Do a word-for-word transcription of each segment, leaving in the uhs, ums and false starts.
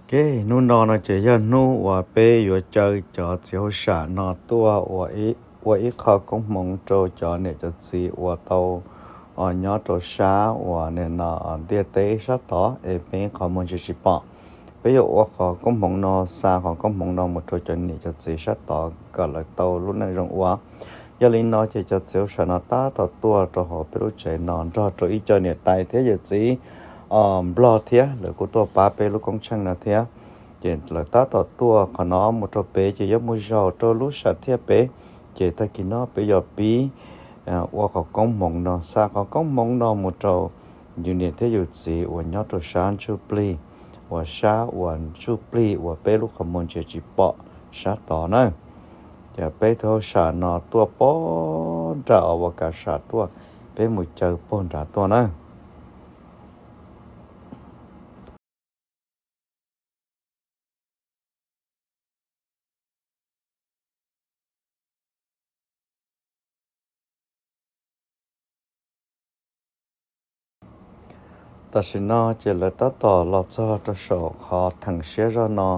Ke, hnub no no ces yog hnub uas peb yuav caw cov txiv hauj sam no tuaj ua ib, ua ib qho koob hmoov rau cov niam cov txiv uas tau, o, nyob rau sab uas nim no, o, ntiaj teb sab tod es peb qhov muag ntsia tsis pom. Peb yuav ua qhov koob hmoov no, xa qhov koob hmoov no mus rau cov niam cov txiv sab tod kom lawv tau lub neej zoo ua. Yog li no ces cov txiv hauj sam no tab tom tuaj rau hauv peb lub tsev no nrog rau ib co niam tais thiab yawm txiv, o, Nplog thiab, lawv kuj tuaj pab peb lub koob tsheej no thiab. Ces lawv tab tom tuaj qhov no mus rau pem ces yuav mus zaum rau lub sam thiaj pem. Ces tag kis no peb yuav pib, a, ua qhov koob hmoov no, xa qhov koob hmoov no mus rau yus niam thiab yus txiv uas nyob rau sab ntsuj plig, uas sab uas ntsuj plig uas peb lub qhov muag ntsia tsis pom sab tod na. Ces peb tug hauj sam no tuaj pog nram uas kav sam tuaj, peb mus caw pog nrad tuaj na. Tam sim no ces lawv tab tom los txog rau saum qhov theem siab zog no,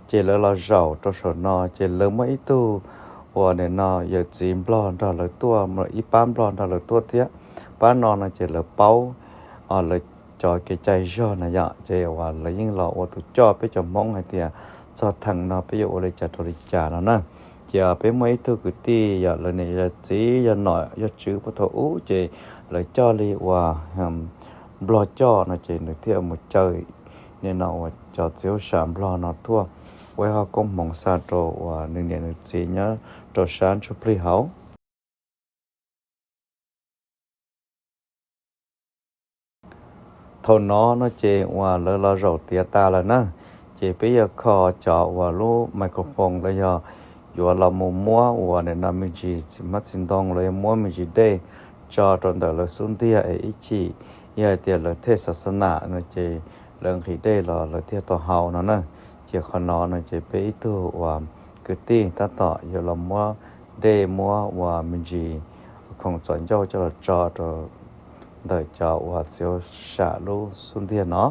ces lawv los zaum rau saum no ces lawv muaj ib tug uas nim no yawm txiv Nplog nrog lawv tuaj, ib pab Nplog nrog lawv tuaj thiab. Pab no no ces lawv paub, o, lawv cov kev cai zog na yom, ces uas lawv yeej los ua tus coj peb cov Hmoob hais tias txog theem no peb yuav ua li cas rau li cas no na. Ces peb muaj ib tug kwv tij yog lawv niam yawm txiv yog nom yog tswv puag thaum ub ces lawv coj li uas Nplog coj no ces nws thiaj mus caw nim no uas cov txiv hauj sam Nplog no tuaj ua ib qho koob hmoov xa rau uas nws niam nws txiv nyob rau sab ntsuj plig hauv. Thaum no no ces uas lawv los zaum tiav tas lawm na, ces peb yuav kho cov uas lub microphone los yog yuav los mus muab uas nim no me ntsis txiv hmab txiv ntoo los yog muab me ntsis dej tso rau ntawm lawv xub ntiag es ib chim yog hais tias lawv thej xas xas nas no ces lawv nqhis dej los lawv thiaj tau haus no na. Ces qhov no no ces peb ib tug uas kwv tij tab tom yuav los muab dej muab uas me ntsis khoom txom ncauj coj los tso rau ntawm cov uas txiv hauj sam lub xub ntiag no.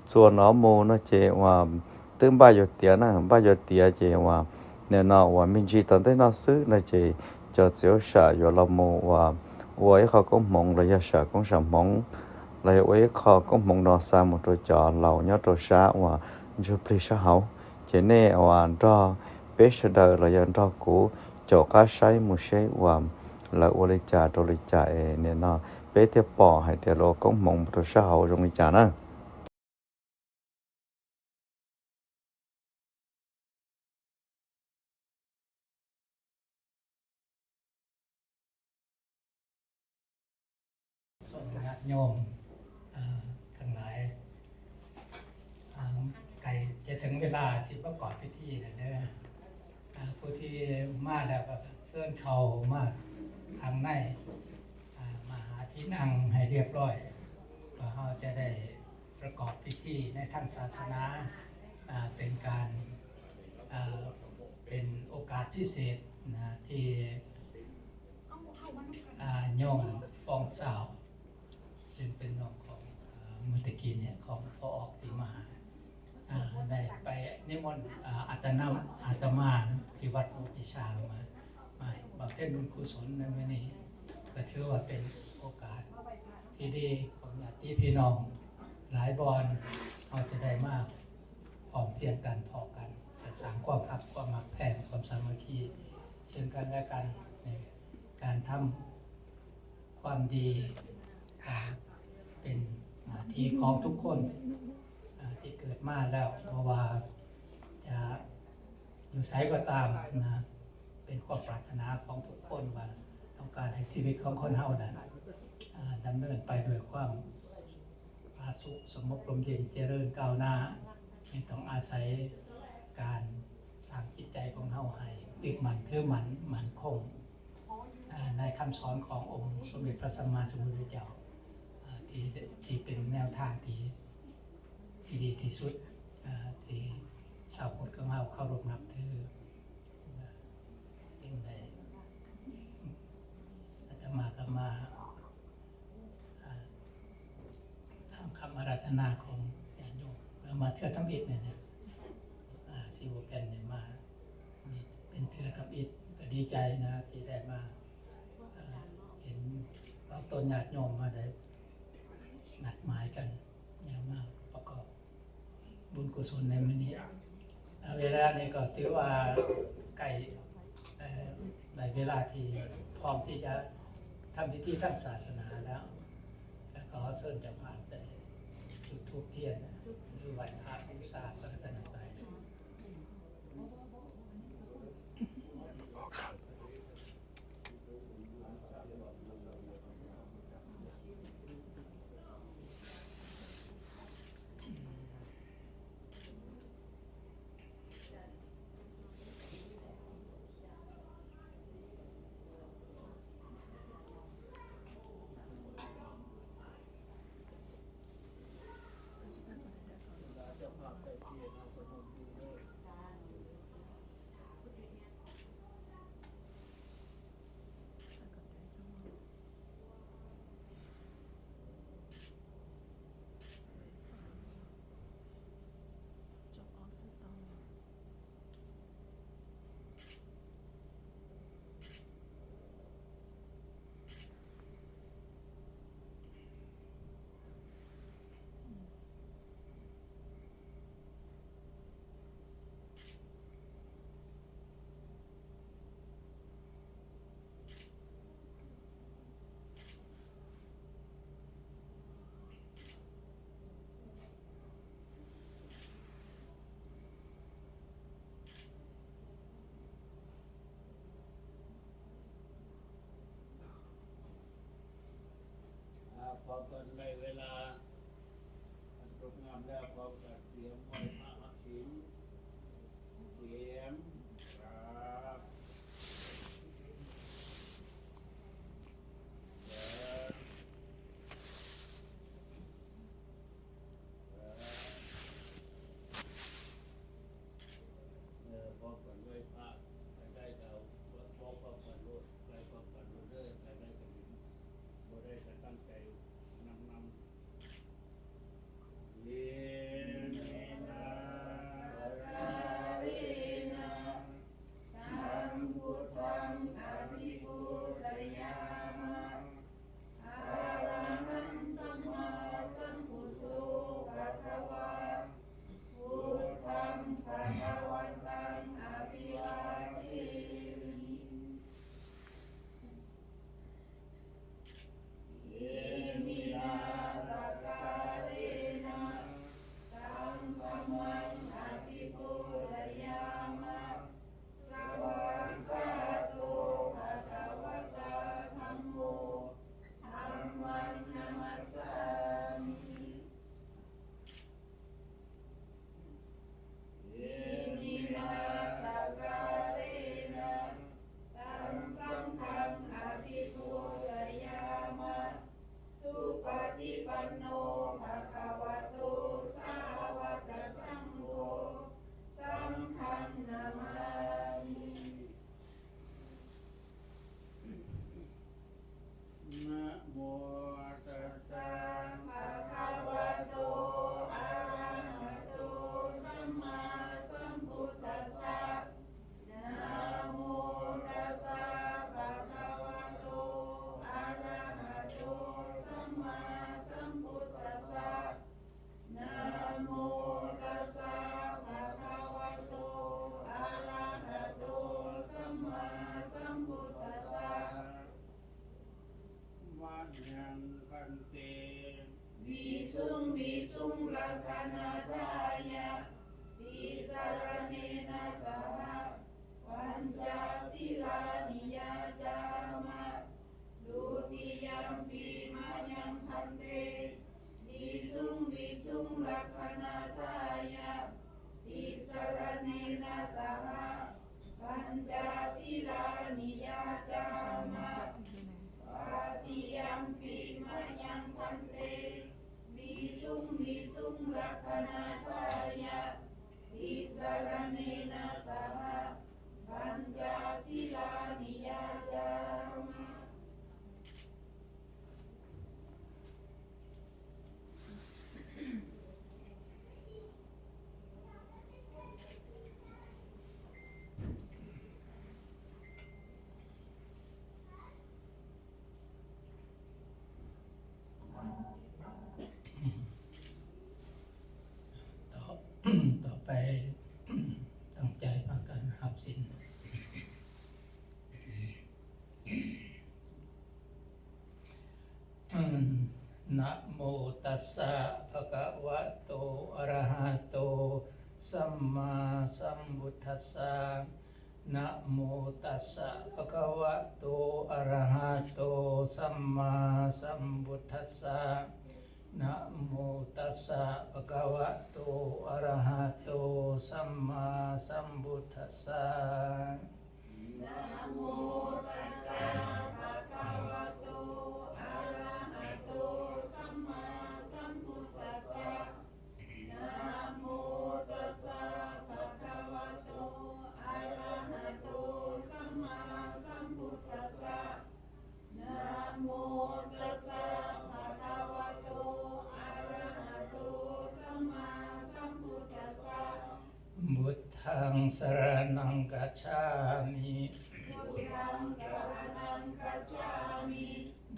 Txuas no mus no ces uas twb npaj yuav tiav na, npaj yuav tiav ces uas nim no uas me ntsis tom ntej no xwb no ces cov txiv hauj sam yuav los mus uas ua ib qho koob hmoov los yog sam koob sam hmoov los yog ua ib qho koob hmoov no xa mus rau cov laus nyob rau sab uas ntsuj plig sab hauv. Ces nej uas nrog peb sawv daws los yog nrog kuv caum qab saib mus seb uas lawv ua li cas rau li cas es nim no peb thiaj pom hais tias lawv ua koob hmoov mus rau sab hauv zoo li cas na. Soญญาติโยม เอ่อ ทั้งหลาย อ่า ใกล้จะถึงเวลาที่ประกอบพิธีแล้วเด้อ อ่า ผู้ที่มาแล้วก็เชิญเข้ามาทางใน อ่า มาหาที่นั่งให้เรียบร้อย ก็เราจะได้ประกอบพิธีในทางศาสนา อ่า เป็นการ อ่า เป็นโอกาสพิเศษนะ ที่ อ่า โยมฟองซาว ซึ่งเป็นน้องของ อ่า เมื่อตะกี้เนี่ย ของพ่อออกที่มาหา อ่า ได้ไปนิมนต์ อ่า อาตนา อาตมาที่วัดโพธิชามา มาบำเพ็ญบุญกุศลในมื้อนี้ ก็ถือว่าเป็นโอกาสที่ดีของญาติพี่น้องหลายบ่อน เราจะได้มาพร้อมเพรียงกัน พ้อกัน และสร้างความฮัก ความฮักแพง ความสามัคคี ซึ่งกันและกัน ในการทำความดี อ่า เป็นหน้าที่ของทุกคน อ่า ที่เกิดมาแล้ว เพราะว่าจะอยู่ไสก็ตามนะ เป็นความปรารถนาของทุกคนว่าต้องการให้ชีวิตของคนเฮานั้น อ่า ดำเนินไปด้วยความ ผาสุกสงบร่มเย็นเจริญก้าวหน้า นี่ต้องอาศัยการสร้างจิตใจของเฮาให้ยึดมั่นถือมั่นมั่นคง อ่า ในคำสอนขององค์สมเด็จพระสัมมาสัมพุทธเจ้า อ่า ที่ ที่เป็นแนวทางที่ ที่ดีที่สุด อ่า ที่ชาวพุทธของเฮาเคารพนับถือ อ่า จึงได้ อาตมาก็มา อ่า นาของญาติโยม แล้วมาเทื่อทำอิฐเนี่ยนะ อ่า สิบ่แม่นได้มา นี่เป็นเทื่อทำอิฐ ก็ดีใจนะ ที่ได้มา อ่า เห็นพวกตนญาติโยมมาได้นัดหมายกัน เนี่ย มาประกอบบุญกุศลในมื้อนี้ อ่า เวลานี้ก็ถือว่าใกล้ เอ่อ ได้เวลาที่พร้อมที่จะทำพิธีทางศาสนาแล้ว แล้วก็ขอเชิญเจ้าภาพได้จุดธูปเทียน หรือไหว้พระบูชาพระรัตนตรัย อ่า พร้อมกันในเวลาอันสวยงามแล้ว พร้อมกันเตรียมไหว้พระรับศีล เตรียม ครับ ครับ ครับ เออ พร้อมกันไหว้พระ ใครได้ก็เอา พร้อมกันโลด ใครพร้อมกันโลดเด้อ ใครได้ก็ดี บ่ได้ก็ตั้งใจนำนำ Iminā sakkārena taṃ buddhaṃ abhipūjayāma. Arahaṃ sammāsambuddho bhagavā, buddhaṃ bhagavantaṃ abhivādemi. Iminā sakkārena taṃ dhammaṃ abhipūjayāma. Svākkhāto bhagavatā dhammo, dhammaṃ namassāmi. Iminā sakkārena taṃ saṅghaṃ abhipūjayāma. Supaṭipanno bhagavato sāvakasaṅgho, saṅghaṃ namāmi. Namo tassa bhagavato arahato sammāsambuddhassa. Namo tassa bhagavato arahato sammāsambuddhassa. Namo tassa bhagavato arahato sammāsambuddhassa. Mayaṃ bhante visuṃ visuṃ rakkhaṇatthāya tisaraṇena saha pañca sīlāni yācāma. Dutiyampi mayaṃ bhante visuṃ visuṃ rakkhaṇatthāya tisaraṇena saha pañca sīlāni yācāma. Tatiyampi mayaṃ bhante visuṃ visuṃ rakkhaṇatthāya tisaraṇena saha pañca sīlāni yācāma. Namo tassa bhagavato arahato sammāsambuddhassa. Namo tassa bhagavato arahato sammāsambuddhassa. Namo tassa bhagavato arahato sammāsambuddhassa. Namo tassa bhagavato arahato sammāsambuddhassa. Namo tassa bhagavato arahato sammāsambuddhassa. Namo tassa bhagavato arahato sammāsambuddhassa. Buddhaṃ saraṇaṃ gacchāmi. Buddhaṃ saraṇaṃ gacchāmi.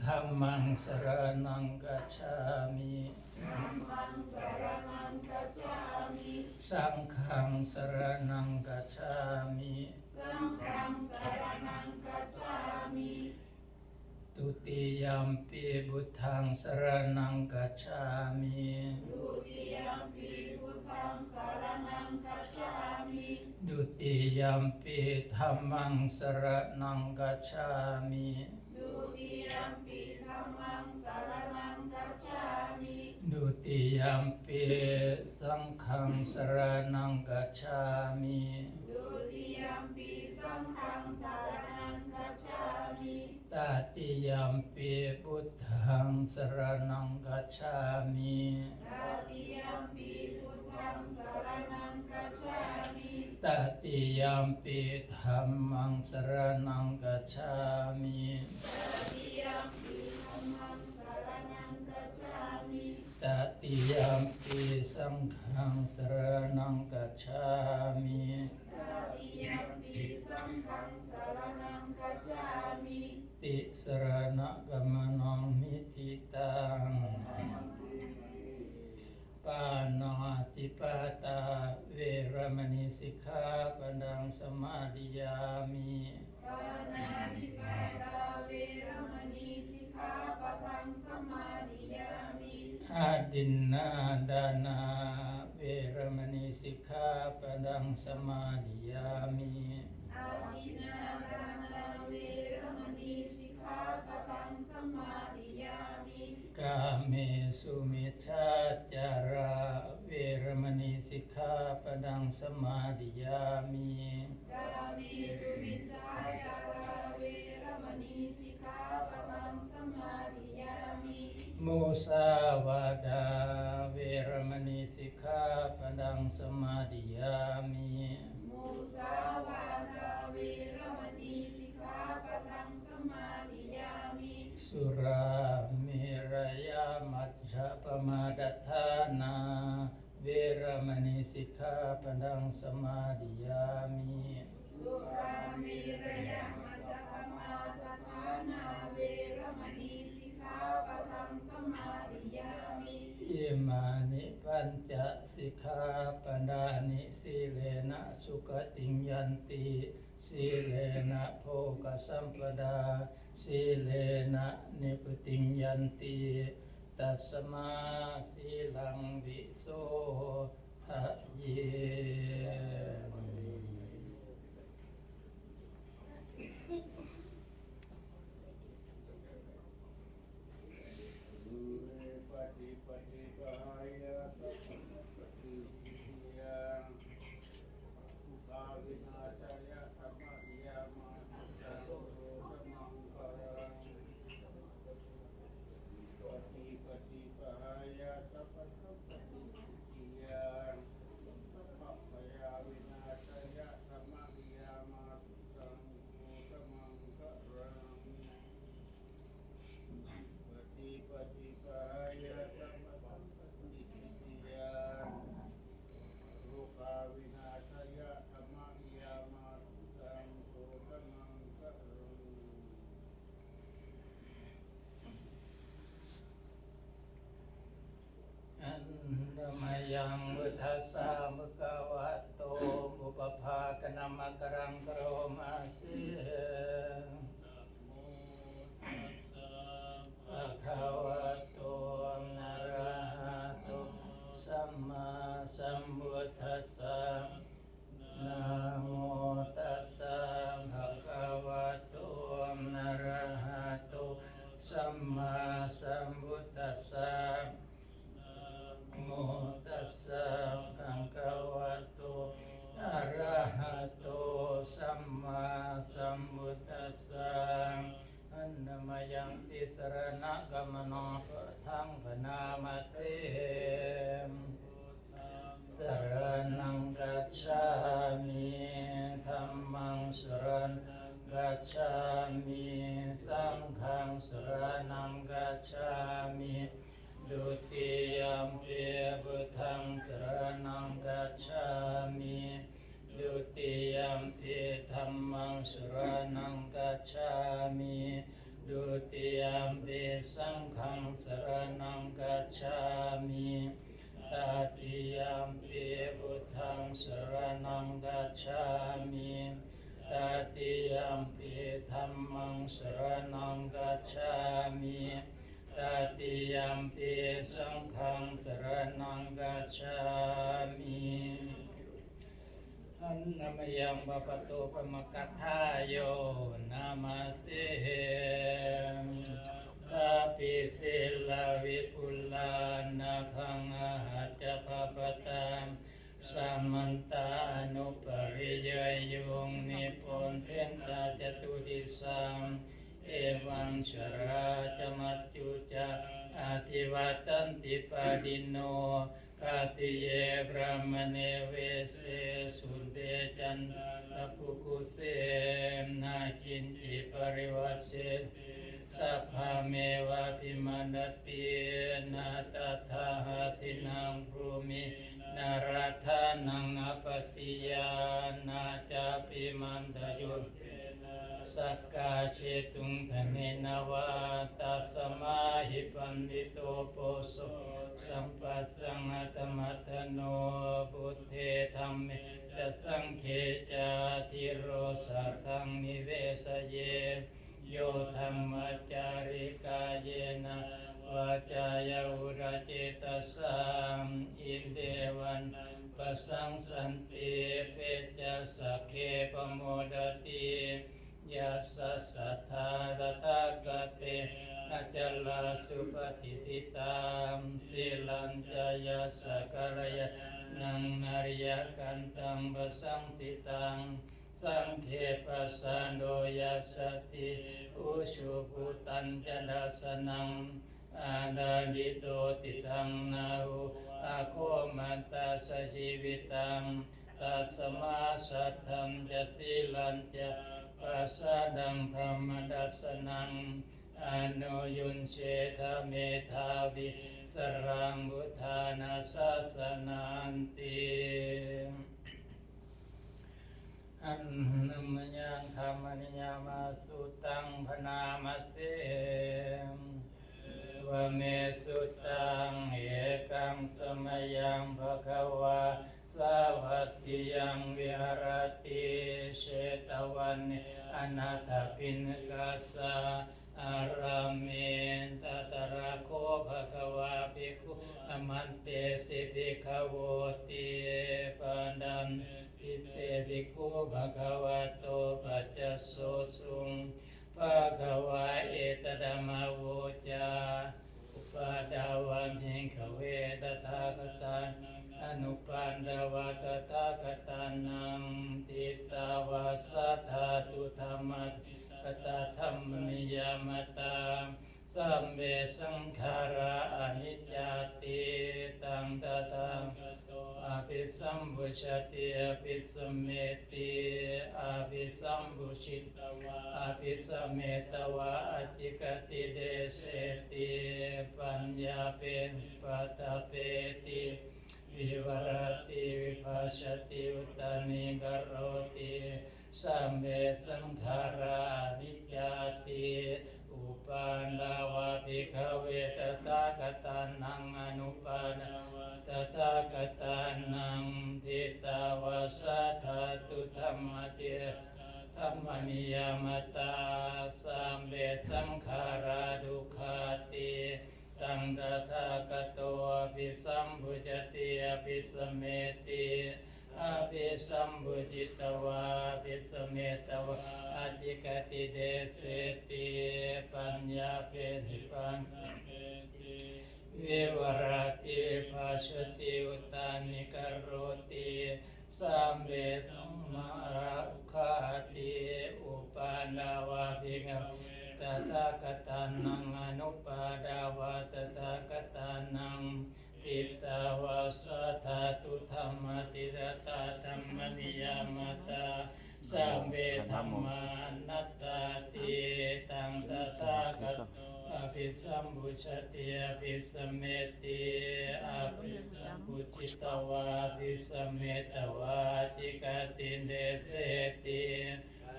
Dhammaṃ saraṇaṃ gacchāmi. Dhammaṃ saraṇaṃ gacchāmi. Saṅghaṃ saraṇaṃ gacchāmi. Saṅghaṃ saraṇaṃ gacchāmi. Dutiyampi buddhaṃ saraṇaṃ gacchāmi. Dutiyampi buddhaṃ saraṇaṃ gacchāmi. Dutiyampi dhammaṃ saraṇaṃ gacchāmi. Dutiyampi dhammaṃ saraṇaṃ gacchāmi. Dutiyampi saṅghaṃ saraṇaṃ gacchāmi. Dutiyampi saṅghaṃ saraṇaṃ gacchāmi. Tatiyampi buddhaṃ saraṇaṃ gacchāmi. Tatiyampi buddhaṃ saraṇaṃ gacchāmi. Tatiyampi dhammaṃ saraṇaṃ gacchāmi. Tatiyampi dhammaṃ saraṇaṃ gacchāmi. Tatiyampi saṅghaṃ saraṇaṃ gacchāmi. Tatiyampi saṅghaṃ saraṇaṃ gacchāmi. Tisaraṇagamanaṃ niṭṭhitaṃ. Pāṇātipātā veramaṇī sikkhāpadaṃ samādiyāmi. Pāṇātipātā veramaṇī sikkhāpadaṃ samādiyāmi. Adinnādānā veramaṇī sikkhāpadaṃ samādiyāmi. Adinnādānā veramaṇī sikkhāpadaṃ samādiyāmi. Kāmesu micchācārā veramaṇī sikkhāpadaṃ samādiyāmi. Kāmesu micchācārā veramaṇī sikkhāpadaṃ samādiyāmi. Musāvādā veramaṇī sikkhāpadaṃ samādiyāmi. Musāvādā veramaṇī sikkhāpadaṃ samādiyāmi. Surāmerayamajjapamādaṭṭhānā veramaṇī sikkhāpadaṃ samādiyāmi. Surāmerayamajjapamādaṭṭhānā veramaṇī sikkhāpadaṃ samādiyāmi. Imāni pañca sikkhāpadāni. Sīlena sugatiṃ yanti, sīlena bhogasampadā, sīlena nibbutiṃ yanti, tasmā sīlaṃ visodhaye. Dūre paṭipahāya sabbasampattisiddhiyā, dukkhā vināsāya dhammaṃ iyāmā sutaṃ loka maṅgalaṃ. Duttipaṭipahāya sabbasampattisiddhiyā, sabbabhayā vināsāya dhammaṃ iyāmā sutaṃ loka maṅgalaṃ. Duttipaṭipahāya sabbasampattisiddhiyā, rogā vināsāya dhammaṃ iyāmā sutaṃ loka maṅgalaṃ. Handa mayaṃ buddhassa bhagavato pubbabhāganamakāraṃ karoma se. Namo tassa bhagavato Namo tassa bhagavato arahato sammāsambuddhassa. Handa mayaṃ tisaraṇagamanaṃ buddhaṃ bhaṇāma se. Saraṇaṃ gacchāmi. Dhammaṃ saraṇaṃ gacchāmi. Saṅghaṃ saraṇaṃ gacchāmi. Dutiyampi buddhaṃ saraṇaṃ gacchāmi. Dutiyampi dhammaṃ saraṇaṃ gacchāmi. Dutiyampi saṅghaṃ saraṇaṃ gacchāmi. Tatiyampi buddhaṃ saraṇaṃ gacchāmi. Tatiyampi dhammaṃ saraṇaṃ gacchāmi. Tatiyampi saṅghaṃ saraṇaṃ gacchāmi. Handa mayaṃ bhagavato paccekabuddhāyo nāma se. Yathāpi sīlavī pūrā nātha gahā ca pabbatāni, samantā anupariyeyyuṃ nibbanti catuddisaṃ. Evaṃ jalā ca matthu ca adhivattanti pāṇino. Khattiye brāhmaṇe vese sudde caṇḍaḷakukkuse, na kiñci parivassati sabbamevābhimaṇḍati. Na tathāhati na bhūmi na raṇḍaṃ na pattiyā, na cāpi mandayo sakkaccetuṃ dhanena vā. Tasmā hi paṇḍito puruso sampajñatamaraṇo, buddhe dhamme ca saṅghe ca dhīro saddhaṃ nivesaye. Yo dhammacārī kāyena vācāya uda cetasā, indevanaṃ pasāsati, pecca sagge pamodati. Yassa saddhā tathāgate acarā supatiṭṭhitā, sīlañca yassa kalyāṇaṃ ariyakantaṃ pasaṃsitaṃ, saṅghe pasādo yassa tīhi ujubhūtañca dassanaṃ, atātito diṭṭhaṃ nāhu aggū matassa jīvitaṃ. Tasmā saddhañca sīlañca pasādaṃ dhammadassanaṃ, anuyuñjetha medhāvī saraṃ buddhāna sāsananti. Handa mayaṃ dhammaniyāmasuttaṃ bhaṇāma se. Evaṃ me sutaṃ. Ekaṃ samayaṃ bhagavā sāvatthiyaṃ viharati jetavane anāthapiṇḍikassa ārāme. Tatra kho bhagavā bhikkhū āmantesi bhikkhavoti. Bhadanteti te bhikkhū bhagavato paccassosuṃ. Bhagavā etadavoca. Uppādā vā bhikkhave tathāgatānaṃ anuppādā vā tathāgatānaṃ, ṭhitāva satthā tuṭṭhamatā ṭhitatā dhammaniyāmatā, sabbe saṅkhārā aniccāti. Taṃ tathāgato abhisambujjhati abhisameti, abhisambujjhitvā abhisametvā ācikkhati deseti paññapeti paṭṭhapeti vivarati vibhajati uttānīkaroti, sabbe saṅkhārā aniccāti. Uppādā vā bhikkhave tathāgatānaṃ anuppādā vā tathāgatānaṃ, ṭhitāva satthā tuṭṭhamatā ṭhitatā dhammaniyāmatā, sabbe saṅkhārā dukkhāti. Taṃ tathāgato abhisambujjhati abhisameti, abhisambujjhitvā abhisametvā ācikkhati deseti paññapeti paṭṭhapeti vivarati vipassati uttānīkaroti, sabbe dhammā dukkhāti. Uppādā vā bhikkhave tathāgatānaṃ, anuppādā vā tathāgatānaṃ, ṭhitāva sā dhātu dhammaṭṭhitatā dhammaniyāmatā, sabbe dhammā anattāti. Taṃ tathāgato abhisambujjhati abhisameti, abhisambujjhitvā abhisametvā ācikkhati deseti,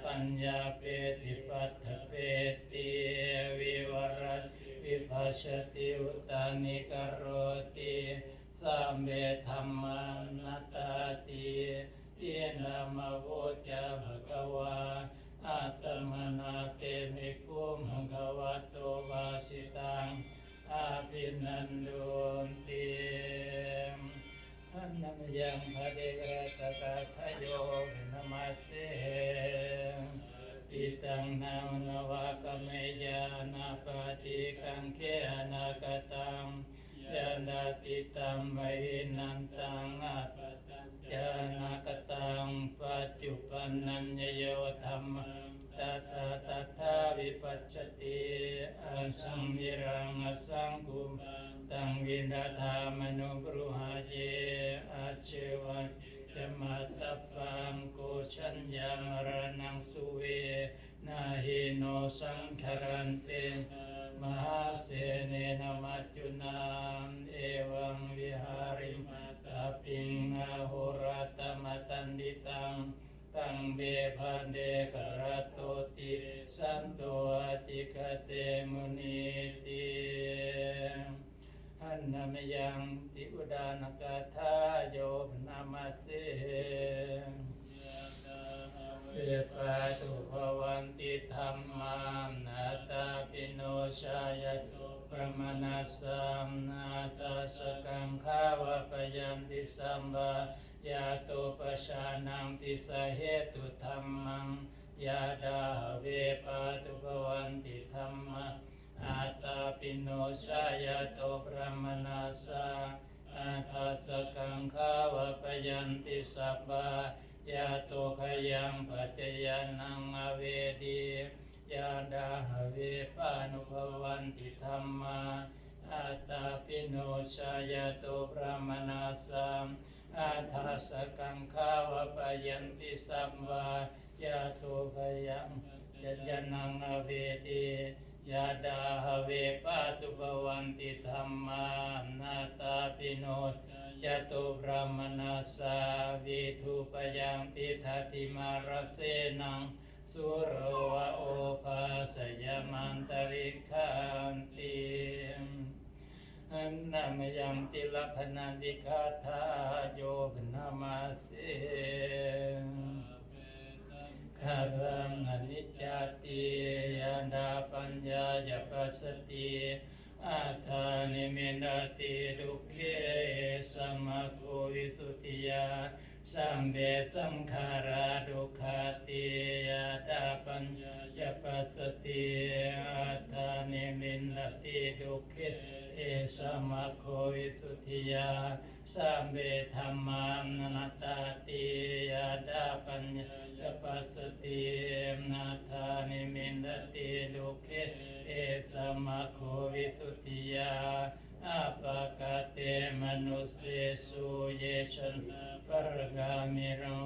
paññapeti paṭṭhapeti, vivarati vipassati uttānīkaroti, sabbe dhammā anattāti. Idamavoca bhagavā. Attamanā te bhikkhū bhagavato bhāsitaṃ abhinandunti. Handa mayaṃ bhadevata katthayo bhaṇāma se. Atītaṃ nānvāgameyya, nappaṭikaṅkhe anāgataṃ. Yadatītaṃ pahīnantaṃ, appattañca anāgataṃ, paccuppannañca yo dhammaṃ, tattha tattha vipassati. Asaṃviraṃ asaṅkuppaṃ, taṃ viddhā manubrūhaye. Ajjeva kiñci mattabbaṃ, ko jaññā maraṇaṃ suve. Na hi no saṅgarantena, mahāsenena maccunā. Evaṃ vihārimattabbiṃ, ahorattamatanditaṃ. Taṃ ve bhaddekarattoti, santo ācikkhate munīti. Handa mayaṃ ti udānagāthāyo bhaṇāma se. Yathā have pātubhavanti dhammā, attāpi no jāyato brāhmaṇassa. Atha ca kaṅkhā vappayanti sabbā, yato pajānanti sahetu dhammaṃ. Yathā have pātubhavanti dhammā, attāpi no jāyato brāhmaṇassa. Atha ca kaṅkhā vappayanti sabbā, yato khayaṃ paccayānaṃ avedī. Yathā have pātubhavanti dhammā, attāpi no jāyato brāhmaṇassa. Atha ca kaṅkhā vappayanti sabbā, yato khayaṃ paccayānaṃ avedī. Yathā have pātubhavanti dhammā, attāpi no jāyato brāhmaṇassa. Vidhūpayaṃ tiṭṭhati mārasenaṃ, sūro va obhāsayamantalikkhanti. Handa mayaṃ tilakkhaṇadīghagāthāyo bhaṇāma se. Saṅkhāraṃ aniccāti, yadā paññāya passati, atthānemiddhati dukkhe, esa maggo visuddhiyā. Sabbe saṅkhārā dukkhāti, yadā paññāya passati, atthānemiddhati dukkhe, esa maggo visuddhiyā. Sabbe dhammā anattāti, yadā paññāya passati, atthānemiddhati dukkhe, esa maggo visuddhiyā. Appakatte manussesu, ye janā pāragāmino,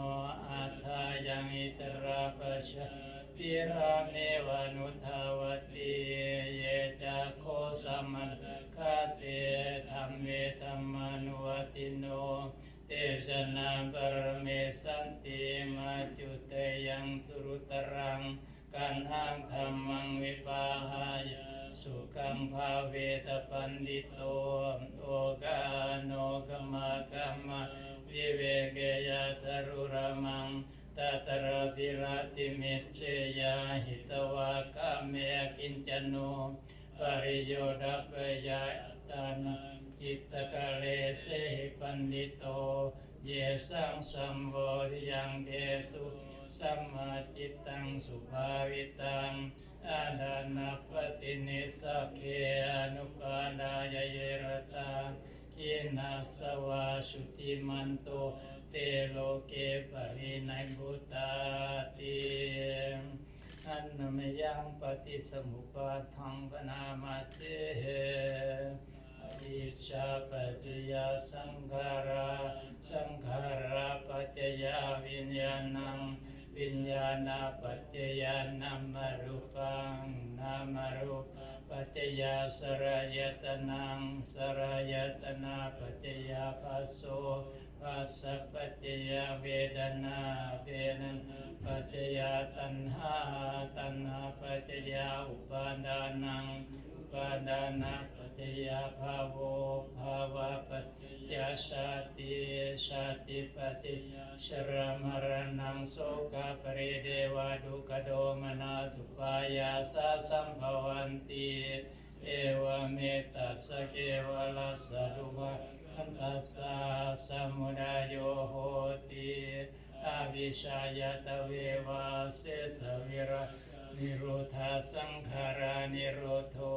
atthāyaṃ itarā pajā pirāmeva anudhāvati. Ye ca kho samantagāte dhamme dhammānuvattino, te janā paramessanti maccuteyyaṃ suruttaraṃ. Kaṇhaṃ dhammaṃ vipāhāya sukhaṃ bhāveta paṇḍito. Okāno gamāgamā vivekeyya darulamaṃ, tatra virattiṃ iccheyya hitvā kāme akiñcano, pariyodapeyya attānaṃ cittakallesehi paṇḍito. Yesaṃ sambodhiyaṅgesu sammā cittaṃ subhāvitaṃ, Adānapaṭinissaggē anupādāya ye ratā, khīṇassāvā jutimanto te loke parinibbutā ti. Annamayaṃ paṭisamuppādaṃ bhaṇāma se. Avijjāpaccayā saṅkhārā, saṅkhārāpaccayā viññāṇaṃ, viññāṇapaccayā nāmarūpaṃ, nāmarūpapaccayā saḷāyatanaṃ, saḷāyatanapaccayā phasso, phassapaccayā vedanā, vedanāpaccayā taṇhā, taṇhāpaccayā upādānaṃ, upādānapaccayā bhavo, bhavapaccayā jāti, jātipaccayā jarāmaraṇaṃ sokaparidevadukkhadomanassupāyāsā sambhavanti. Evametassa kevalassa dukkhakkhandhassa samudayo hoti. Avijjāya tveva asesavirāgo nirodho saṅkhāranirodho,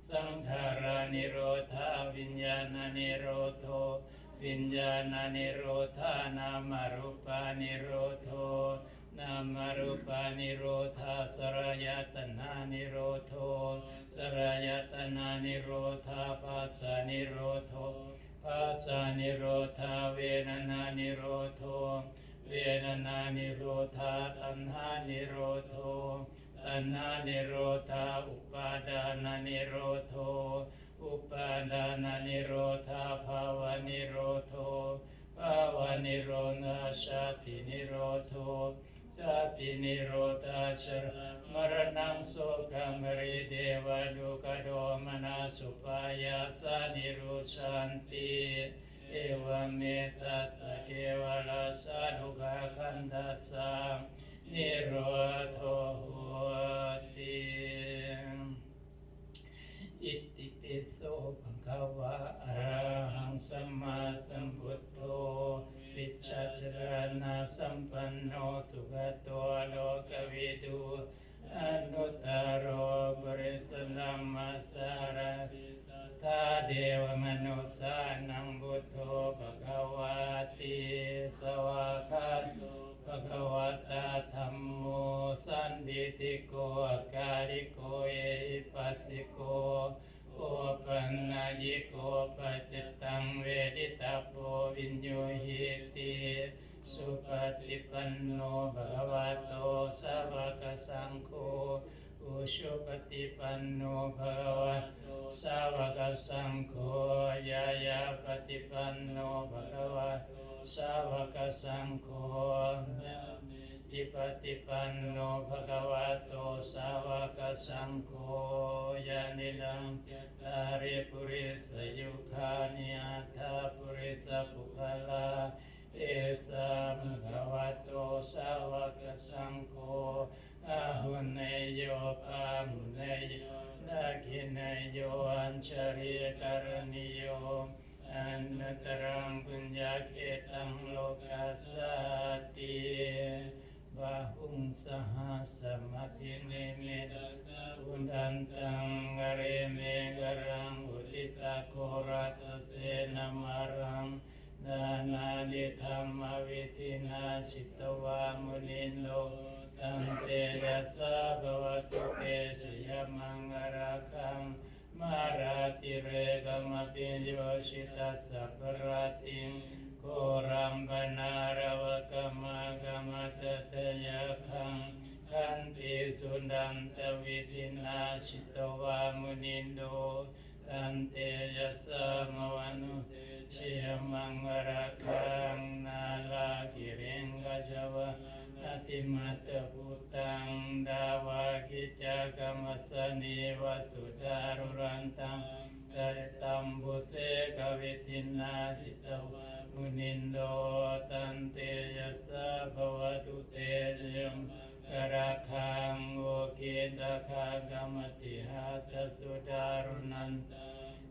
saṅkhāranirodho viññāṇanirodho, viññāṇanirodho nāmarūpanirodho, nāmarūpanirodho saḷāyatananirodho, saḷāyatananirodho phassanirodho, phassanirodho vedanānirodho, vedanānirodho taṇhānirodho, taṇhānirodho upādānanirodho, upādānanirodho bhavanirodho, bhavanirodho jātinirodho, jātinirodho jarāmaraṇaṃ sokaparidevadukkhadomanassupāyāsā nirujjhanti. Evametassa kevalassa dukkhakkhandhassa nirodho hoti. Itipi so bhagavā arahaṃ sammāsambuddho vijjācaraṇasampanno sugato lokavidū anuttaro purisadammasārathi satthā devamanussānaṃ buddho bhagavāti. Svākkhāto bhagavatā dhammo sandiṭṭhiko akāliko ehipassiko opanayiko paccattaṃ veditabbo viññūhīti. Supaṭipanno bhagavato sāvakasaṅgho, ujupaṭipanno bhagavato sāvakasaṅgho, ñāyapaṭipanno bhagavato sāvakasaṅgho, sāmīcipaṭipanno bhagavato sāvakasaṅgho, yadidaṃ cattāri purisayugāni aṭṭha purisapuggalā, esa bhagavato sāvakasaṅgho, āhuneyyo pāhuneyyo dakkhiṇeyyo añjalikaraṇīyo, anuttaraṃ puññakkhettaṃ lokassāti. Bāhuṃ sahassamabhinimmitasāvudhantaṃ, grīmekhalaṃ uditaghorasasenamāraṃ, dānādidhammavidhinā jitavā munindo, tantejasā bhavatu te jayamaṅgalaggaṃ. Mārātirekamabhiyujjhitasabbarattiṃ, ghorampanāḷavakamakkhamathaddhayakkhaṃ, khantīsudantavidhinā jitavā munindo, tantejasā bhavatu te jayamaṅgalaggaṃ. Nāḷāgiriṃ gajavaraṃ atimattabhūtaṃ, dāvaggicakkamasanīva sudāruṇantaṃ, mettambusekavidhinā jitavā munindo, tantejasā bhavatu te jayamaṅgalaggaṃ. Ukkhittakhaggam atihatthasudāruṇantaṃ,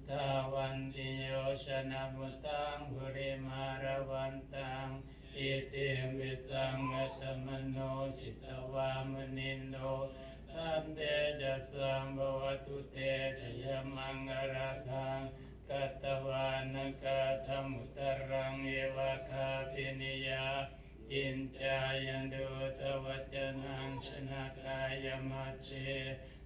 dhāvantiyojanapathaṅgulimālavantaṃ, iddhībhisaṅkhatamano jitavā munindo, Tantejasā bhavatu te jayamaṅgalaggaṃ. Katvāna kaṭṭhamudaraṃ iva gabbhinīyā, ciñcāya duṭṭhavacanaṃ janakāyamajjhe,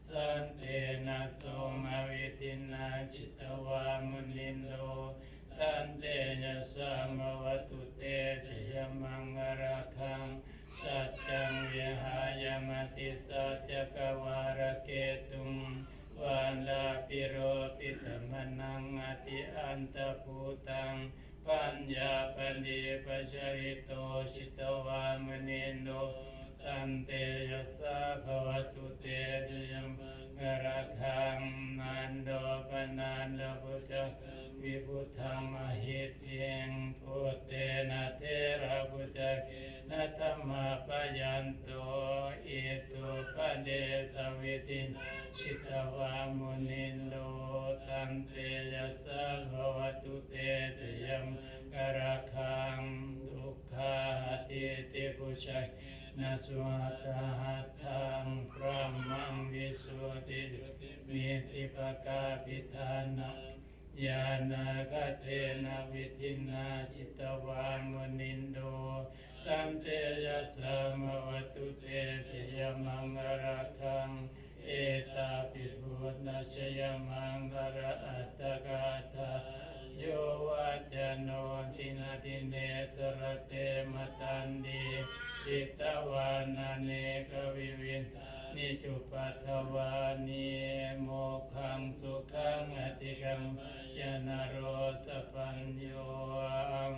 santena somavidhinā jitavā munindo, tantejasā bhavatu te jayamaṅgalaggaṃ. Saccaṃ vihāya matisaccakavādaketuṃ, vādābhiropitamanaṃ atiandhabhūtaṃ, paññāpadīpajalito jitavā munindo, tantejasā bhavatu te jayamaṅgalaggaṃ. Nandopanandabhujagaṃ vibudhaṃ mahiddhiṃ, puttena therabhujagena damāpayanto, iddhūpadesavidhinā jitavā munindo, tantejasā bhavatu te jayamaṅgalaggaṃ. Duggāhadiṭṭhibhujagena sudaṭṭhahatthaṃ, brahmaṃ visuddhijutimiddhibakābhidhānaṃ, ñāṇāgadena vidhinā jitavā munindo, tantejasā bhavatu te jayamaṅgalaggaṃ. Etāpi buddhajayamaṅgalaaṭṭhagāthā, yo vācano dinadine sarate matandī, hitvānanekavividhāni cupaddavāni, mokkhaṃ sukhaṃ adhigameyya naro sapañño.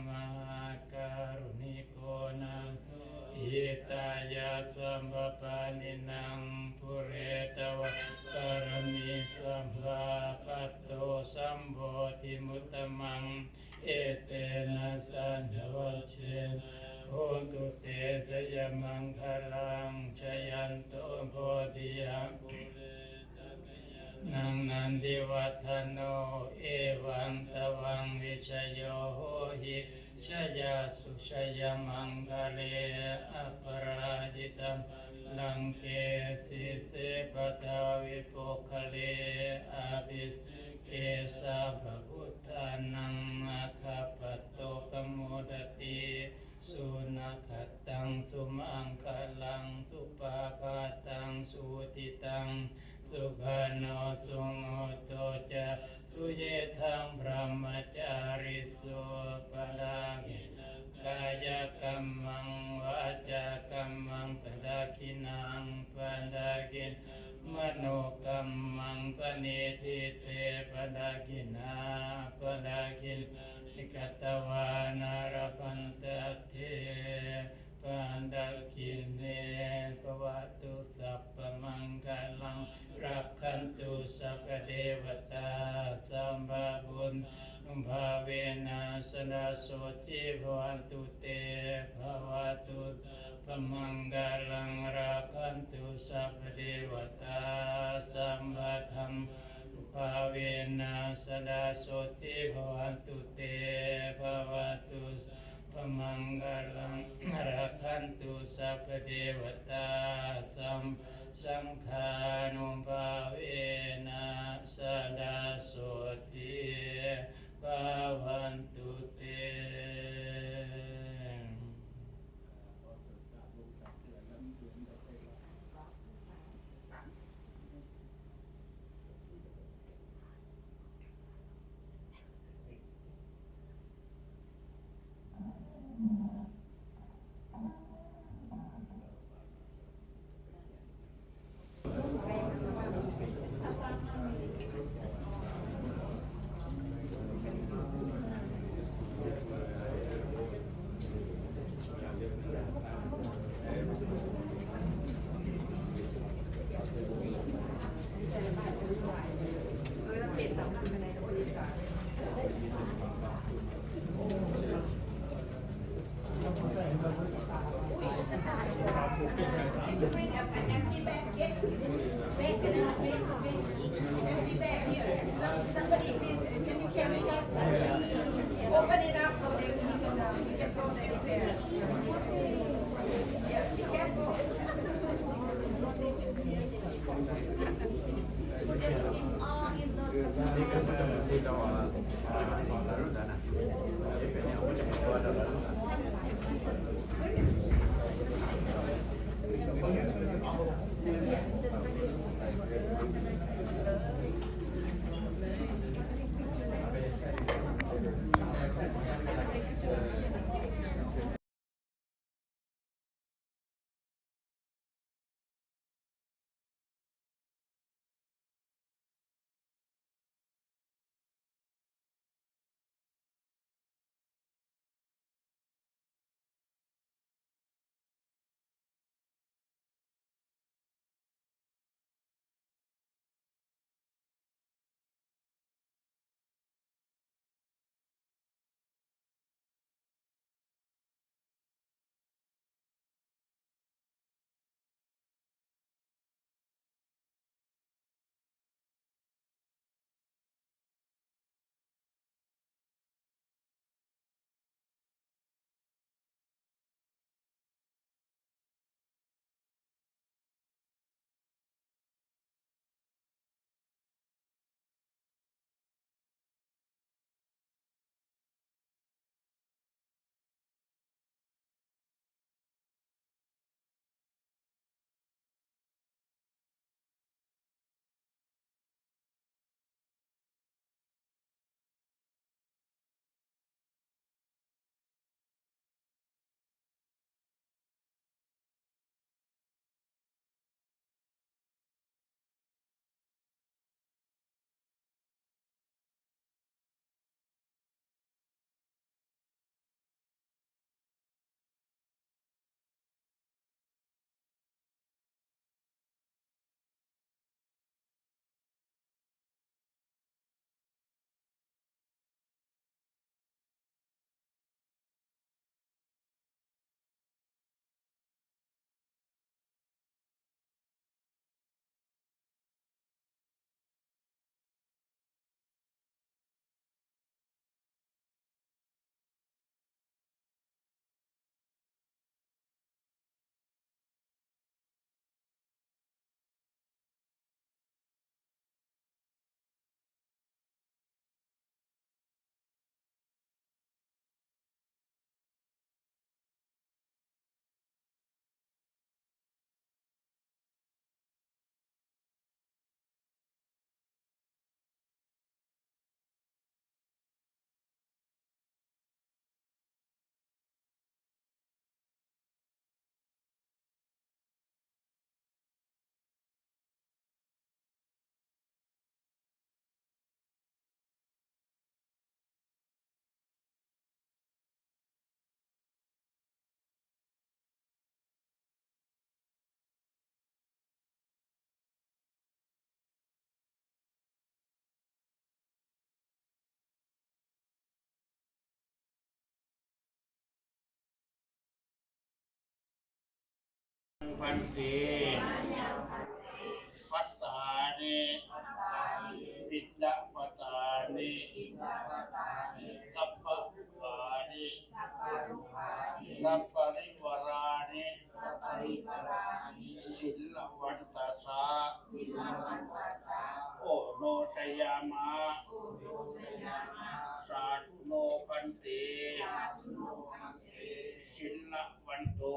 Mahākāruṇiko nātho, hitāya sabbapāṇinaṃ, pūretvā pāramī sabbā, patto sambodhimuttamaṃ. Etena saccavajjena, hotu te jayamaṅgalaṃ. Jayanto bodhiyā mūle, sakyānaṃ nandivaḍḍhano, evaṃ tvaṃ vijayo hohi, jayassu jayamaṅgale, aparājitapallaṅke, sīse paṭhavipokkhare, abhiseke sabbabuddhānaṃ, aggappatto pamodati. Sunakkhattaṃ sumaṅgalaṃ, supabhātaṃ suhuṭṭhitaṃ, sukhaṇo sumuhutto ca, suyiṭṭhaṃ brahmacārisu. Padakkhiṇaṃ kāyakammaṃ, vācākammaṃ padakkhiṇaṃ, padakkhiṇaṃ manokammaṃ, paṇidhī te padakkhiṇā. Padakkhiṇāni katvāna, labhantatthe padakkhiṇe. Bhavatu sabbamaṅgalaṃ, rakkhantu sabbadevatā, sabbabuddhānubhāvena, sadā sotthī bhavantu te. Bhavatu sabbamaṅgalaṃ, rakkhantu sabbadevatā, sabbadhammānubhāvena, sadā sotthī bhavantu te. Bhavatu sabbamaṅgalaṃ, rakkhantu sabbadevatā, sabbasaṅghānubhāvena, sadā sotthī bhavantu te. Bhante, bhattāni, piṇḍapātāni, sabbadukkhaṇi, saparivārāni, sīlavantassa oṇojayāma. Sādhu no bhante, sīlavanto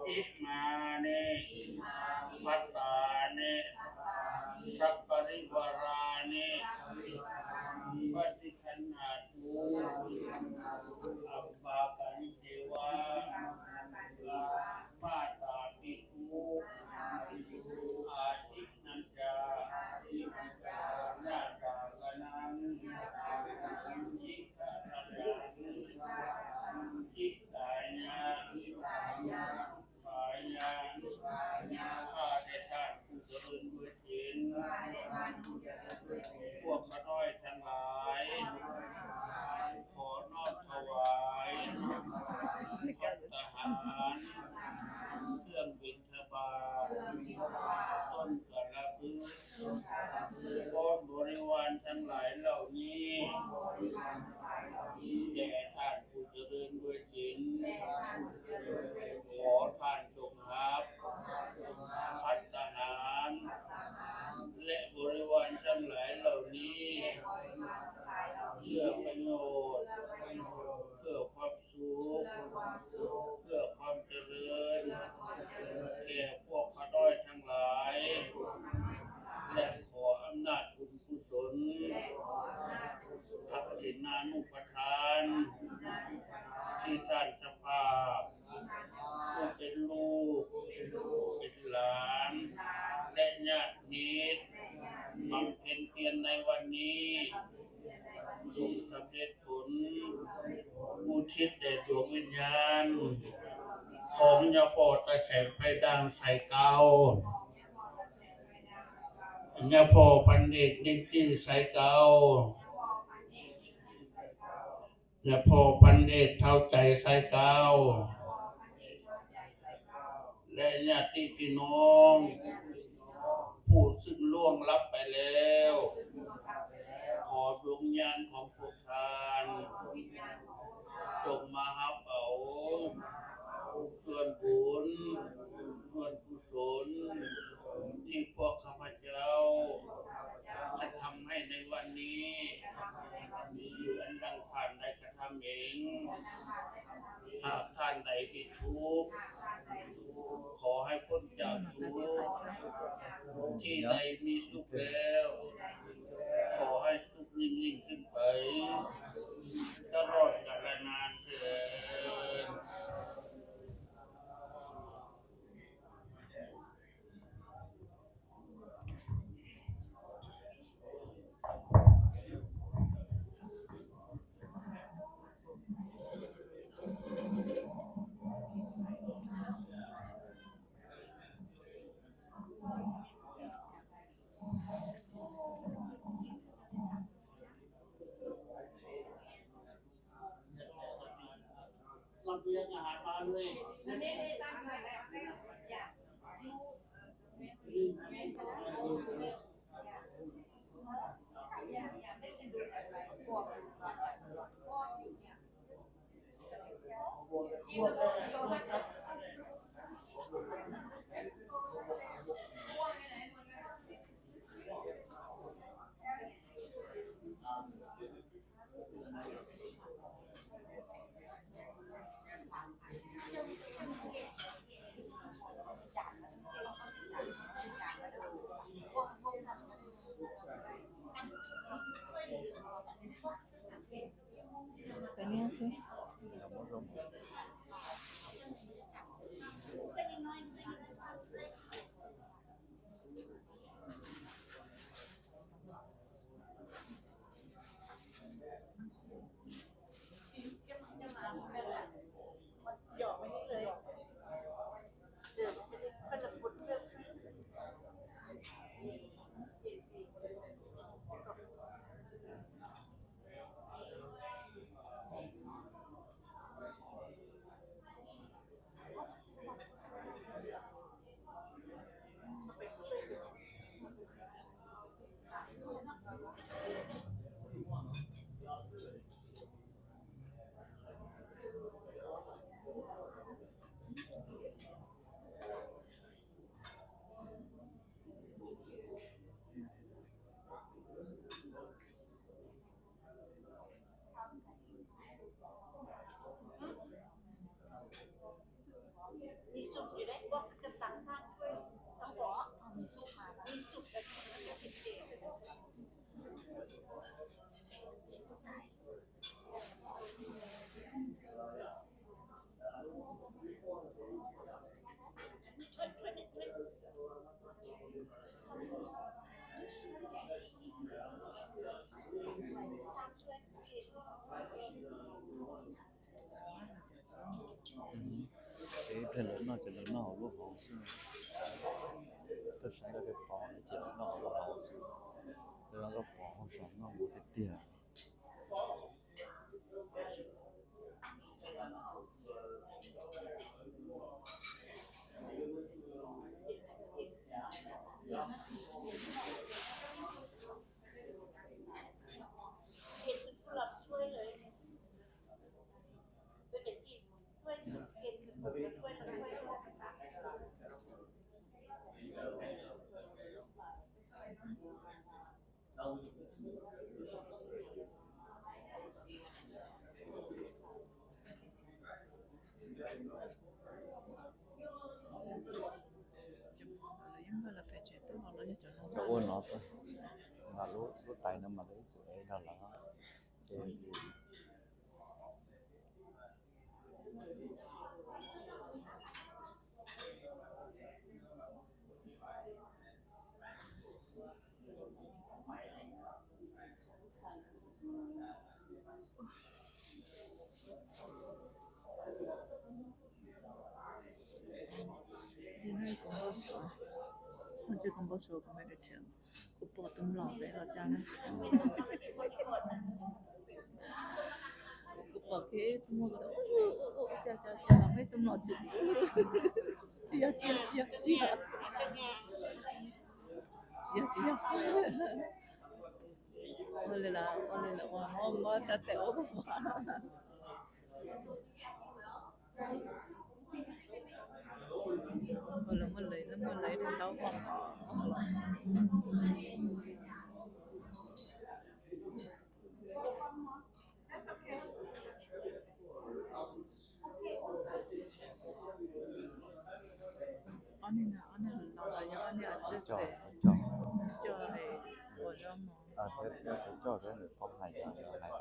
imāni bhattāni saparivārāni paṭiggaṇhātu. Appakañceva mātāpituādi nañca ñātakānaṃ hitāya hitāya sukhāya. ข้าแต่ท่านผู้เจริญด้วยศีล พวกข้าน้อยทั้งหลาย ขอน้อมถวายภัตตาหาร เครื่องบิณฑบาต ต้นกระพฤกษ์ พร้อมบริวารทั้งหลายเหล่านี้ แด่ท่านผู้เจริญด้วยศีล ขอท่านจงรับภัตตาหาร และบริวารทั้งหลายเหล่านี้ เพื่อประโยชน์ เพื่อความสุข เพื่อความเจริญ แก่พวกข้าน้อยทั้งหลาย และขออำนาจบุญกุศล ทักษิณานุปทาน ที่ท่านเจ้าภาพ ผู้เป็นลูก เป็นหลาน และญาติมิตร บำเพ็ญเพียรในวันนี้ จงสำเร็จผล อุทิศแด่ดวงวิญญาณ ของญาพ่อตาแสงไพด่างสายเก้า ญาพ่อพันเอกนิกตี้สายเก้า ญาพ่อพันเอกเฒ่าใจสายเก้า และญาติพี่น้อง ผู้ซึ่งล่วงลับไปแล้ว ขอดวงวิญญาณของพวกท่าน จงมารับเอา ส่วนบุญ ส่วนกุศล ที่พวกข้าพเจ้า กระทำให้ในวันนี้ อยู่อันดังท่านได้กระทำเอง หากท่านใดที่ทุกข์ ขอให้พ้นจากทุกข์ ที่ใดมีสุขแล้ว ขอให้สุขยิ่งๆขึ้นไป ตลอดกาลนานเทอญ มันเตรียมอาหารมาเลย Tenía así. Ê, ple lawv noj ces lawv noj hauv lub hauv xwb. Koj saib koj tej pov ces lawv noj hauv lub hauv xwb. Lawv noj koj pov hauv saum noj mus tiag tiag. Cov ua no xwb, mas lub lub tais no mas lawv ib txwm ev rau lawv. Ces Tsis muaj ib kuv npau suav, tsis muaj ib kuv npau suav kuv me rau tsev. Kuv pom tus mlom pem los cas na. Kuv pom kev tus muag kuv cas cas cas los muaj ib tus mlom tsis tsis yog tsis yog tsis yog tsis yog tsis yog tsis yog. Ua li lawm ua li lawm ua mob mob txhab tes ua. Ua lawv muaj lawv muaj lawv ib daim ntaub ua. Ob niag no ob niag los los yog ob niag xwb xwb. Coj es ua zaub mov. Thiab coj thiab nws paub hais yog hais.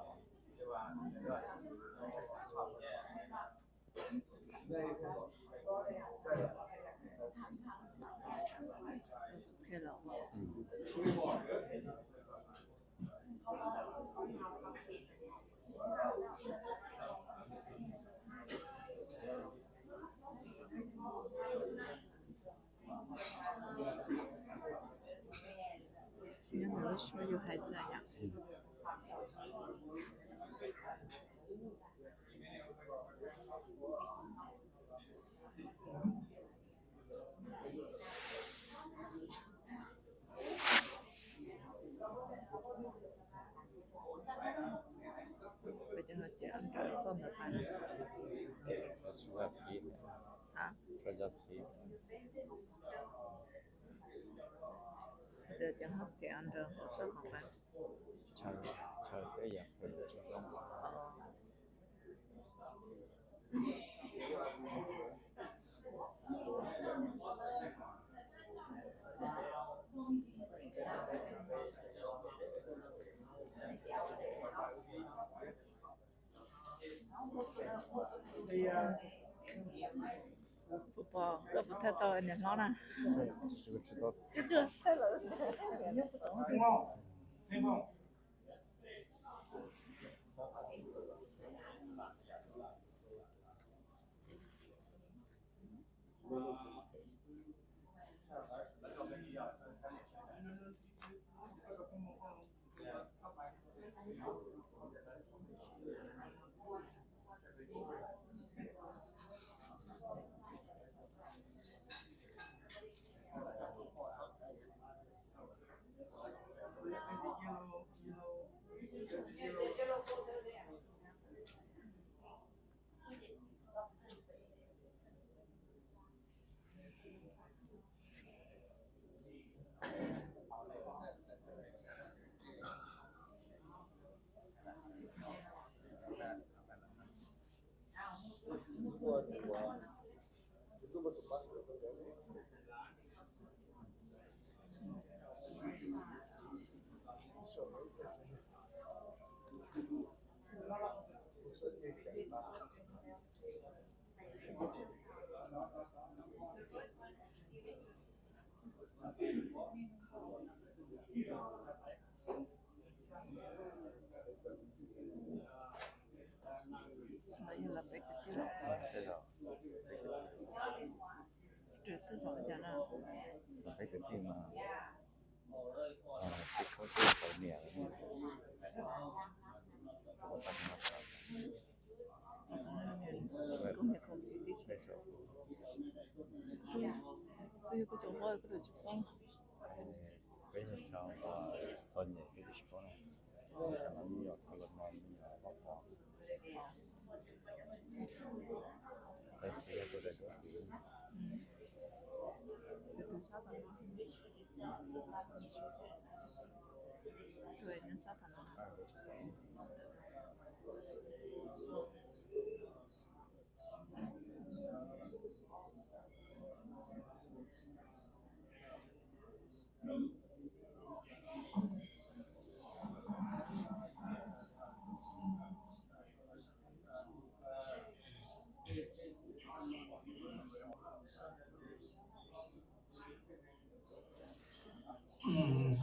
Nyob ntawm lub suab yus hais xwb yom. Ua cas ho txiav ntawv txog ntawd tas? Hả? Ntawd ces ho txiav ntawv hauv txoj hauv pas. Chaw, chaw peb yam peb tsis zoo. Puas pom, koj puas thaij tau niam hlob na? Tsuag tsuag thaij lawm. Io la pecchettino. Cioè, te so, già, no? La pecchettino. Ah, sì, forse lo so, mia, mia. Come faccio una cosa? Come, come si dice? Penso. Tu, tu, io, questo vuoi, quello ci fai? Eh, questo c'è un po' sogni che dispone. Mamma mia, con la mamma mia, papà. Penso che cosa è questo? L'ho pensata, no? Tu l'hai pensata, no? Ah, lo so.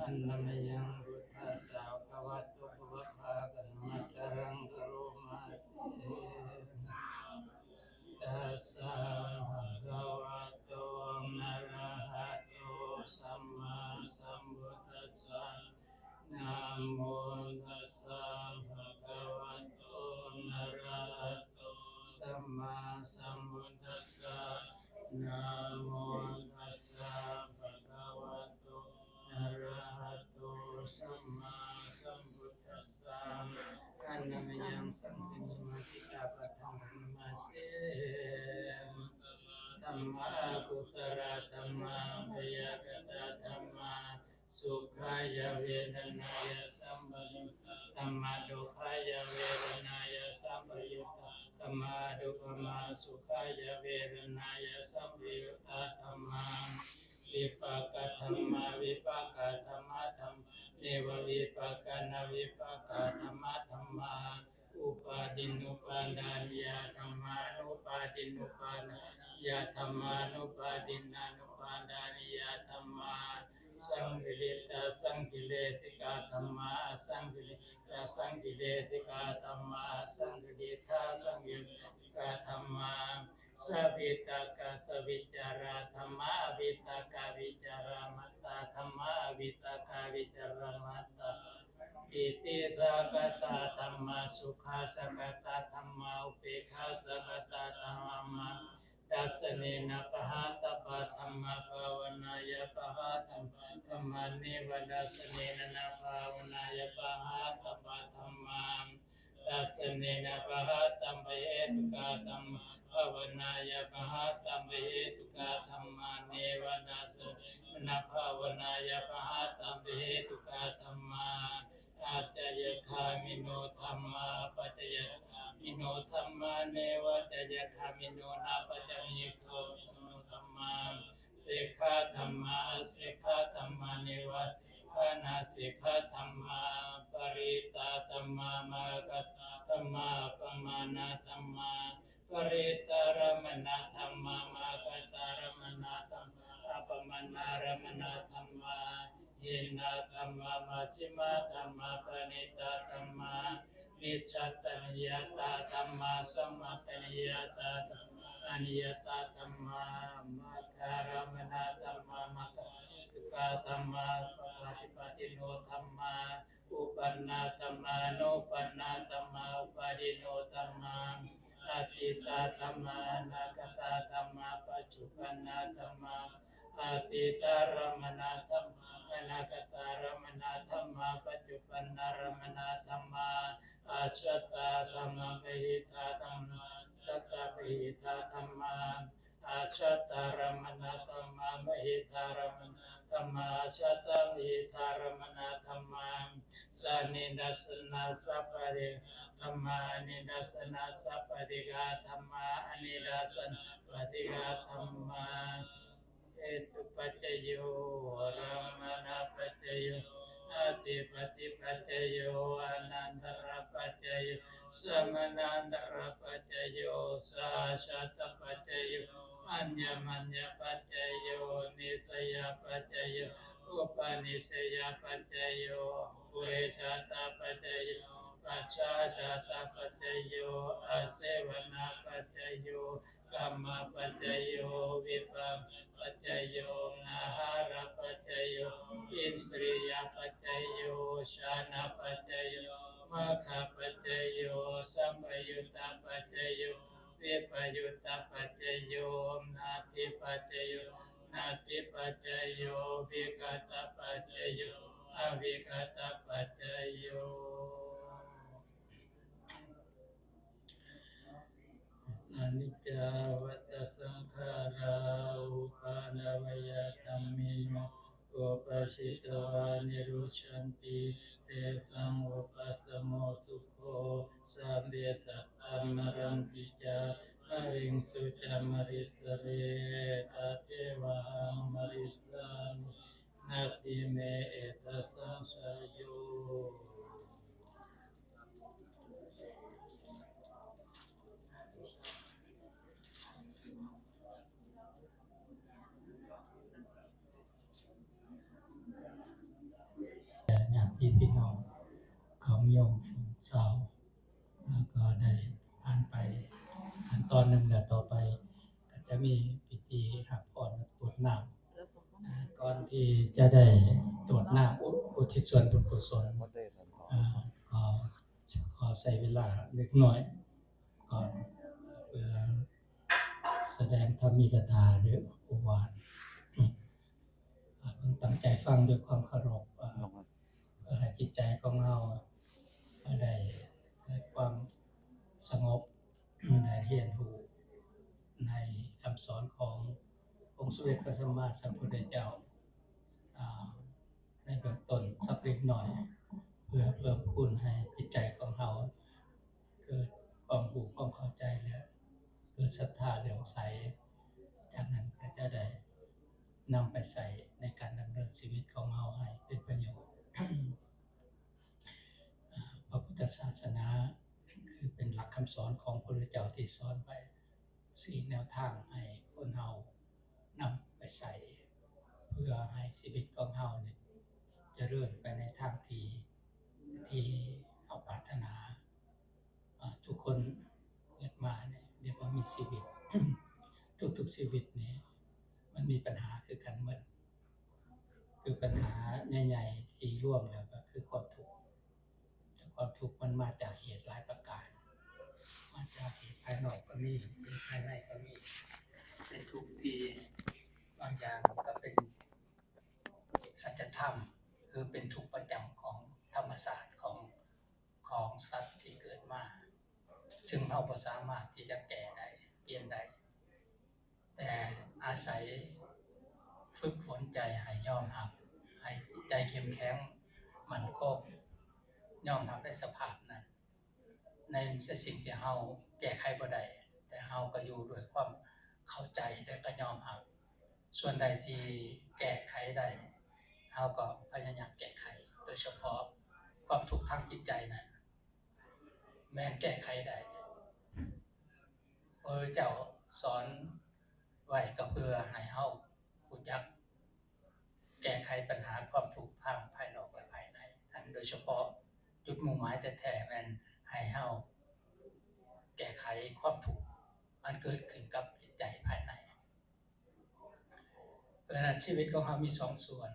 Handa mayaṃ buddhassa bhagavato pubbabhāganamakāraṃ karoma se. Tassa bhagavato arahato sammāsambuddhassa. Namo tassa bhagavato arahato sammāsambuddhassa. Namo tassa bhagavato arahato sammāsambuddhassa. Handa mayaṃ saṅghaññamātitā paṭhaṅgaṇamāse. Dhammā kusalā dhammā, byākatā dhammā, sukhāya vedanāya sampayuttā dhammā, dukkhāya vedanāya sampayuttā dhammā, adukkhamasukhāya vedanāya sampayuttā dhammā, vipākadhammā, vipākadhammadhammā, nevavipākanavipākadhammadhammā, upādinnupādāniyā dhammā, anupādinnupādāniyā dhammā, anupādinnānupādāniyā dhammā, saṅkiliṭṭhasaṅkilesikā dhammā, asaṅkiliṭṭhasaṅkilesikā dhammā, asaṅkiliṭṭhāsaṅkilesikā dhammā, savitakkasavicārā dhammā, avitakkavicāramattā dhammā, avitakkavicāramattā pītisahagatā dhammā, sukhasahagatā dhammā, upekkhāsahagatā dhammā. Dassanena pahātabbā dhammā, bhāvanāya pahātabbā dhammā, neva dassanena na bhāvanāya pahātabbā dhammā. Dassanena pahātabbahetukā dhammā, bhāvanāya pahātabbahetukā dhammā, neva dassanena na bhāvanāya pahātabbahetukā dhammā. Ācayagāmino dhammā, apacayagāmino dhammā, nevācayagāmino nāpacayagāmino dhammā. Sekkhā dhammā, asekkhā dhammā, nevāsekkhānasekkhā dhammā. Parittā dhammā, mahaggatā dhammā, appamāṇā dhammā. Parittārammaṇā dhammā, mahaggatārammaṇā dhammā, appamāṇārammaṇā dhammā. Hīnā dhammā, majjhimā dhammā, paṇītā dhammā. Micchattaniyatā dhammā, sammattaniyatā dhammā, aniyatā dhammā. Maggārammaṇā dhammā, maggahetukā dhammā, maggādipaṭino dhammā. Uppannā dhammā, anuppannā dhammā, uppādino dhammā. Atītā dhammā, anāgatā dhammā, paccuppannā dhammā. Atītārammaṇā dhammā, anāgatārammaṇā dhammā, paccuppannārammaṇā dhammā. Ajjhattā dhammā, bahiddhā dhammā, ajjhattabahiddhā dhammā. Ajjhattārammaṇā dhammā, bahiddhārammaṇā dhammā, ajjhattabahiddhārammaṇā dhammā. Sanidassanasappaṭighā dhammā, anidassanasappaṭighā dhammā, anidassanāppaṭighā dhammā. Hetupaccayo, ārammaṇapaccayo, adhipatipaccayo, anantarapaccayo, Samanantarapaccayo, sahajātapaccayo, aññamaññapaccayo, nissayapaccayo, upanissayapaccayo, purejātapaccayo, pacchājātapaccayo, āsevanapaccayo, kammapaccayo, vipākapaccayo, āhārapaccayo, indriyapaccayo, jhānapaccayo, maggapaccayo, sampayuttapaccayo, vippayuttapaccayo, natthipaccayo, natthipaccayo, vigatapaccayo, avigatapaccayo. Aniccā vata saṅkhārā, uppādavayadhammino, uppajjitvā nirujjhanti, tesaṃ vūpasamo sukho, sabbe sattā maranti ca, mariṃsu ca marissare, tathevāhaṃ marissāmi, natthi me ettha saṃsayo. ญาติพี่น้องของโยมสาว แล้วก็ได้ผ่านไปขั้นตอนหนึ่งแล้ว ต่อไปก็จะมีพิธีรับพรกรวดน้ำ อ่า ก่อนที่จะได้กรวดน้ำอุ-, อุทิศส่วนบุญกุศล อ่า ขอ ขอใช้เวลาเล็กน้อยก่อน เพื่อแสดงธรรมีกถาเด้อ ครูบา อ่า เพิ่งตั้งใจฟังด้วยความเคารพ อ่า เพื่อให้จิตใจของเราได้ ได้ความสงบ ได้เรียนรู้ในคำสอนขององค์สมเด็จพระสัมมาสัมพุทธเจ้า อ่า ในเบื้องต้นสักเล็กน้อย เพื่อเพิ่มพูนให้จิตใจของเราเกิดความรู้ความเข้าใจ และเกิดศรัทธาเลื่อมใส จากนั้นก็จะได้นำไปใช้ในการดำเนินชีวิตของเราให้เป็นประโยชน์ อ่า พระพุทธศาสนาคือเป็นหลักคำสอนของพระพุทธเจ้าที่สอนไป ชี้แนวทางให้คนเรานำไปใช้ เพื่อให้ชีวิตของเราเนี่ยเจริญไปในทางที่ ที่เราปรารถนา อ่า ทุกคนเกิดมาเนี่ยเรียกว่ามีชีวิต ทุกๆชีวิตเนี่ยมันมีปัญหาคือกันหมด คือปัญหาใหญ่ๆที่รวมแล้วก็คือความทุกข์ แต่ความทุกข์มันมาจากเหตุหลายประการ มาจากเหตุภายนอกก็มี เหตุภายในก็มี เป็นทุกข์ที่บางอย่างก็เป็นสัจธรรม คือเป็นทุกข์ประจำของธรรมชาติของ ของสัตว์ที่เกิดมา ซึ่งเราบ่สามารถที่จะแก้ได้ เปลี่ยนได้ แต่อาศัยฝึกฝนใจให้ยอมรับ ให้ใจเข้มแข็งมั่นคง ยอมรับในสภาพนั้น ในสิ่งที่เราแก้ไขบ่ได้ แต่เราก็อยู่ด้วยความเข้าใจและก็ยอมรับ ส่วนใดที่แก้ไขได้ เราก็พยายามแก้ไข โดยเฉพาะความทุกข์ทางจิตใจนั้น แม่นแก้ไขได้ พระพุทธเจ้าสอนไว้ก็เพื่อให้เรารู้จักแก้ไขปัญหาความทุกข์ทางภายนอกและภายใน ทั้งโดยเฉพาะจุดมุ่งหมายแท้ๆแม่นให้เราแก้ไขความทุกข์อันเกิดขึ้นกับจิตใจภายใน เพราะฉะนั้นชีวิตของเรามีสองส่วน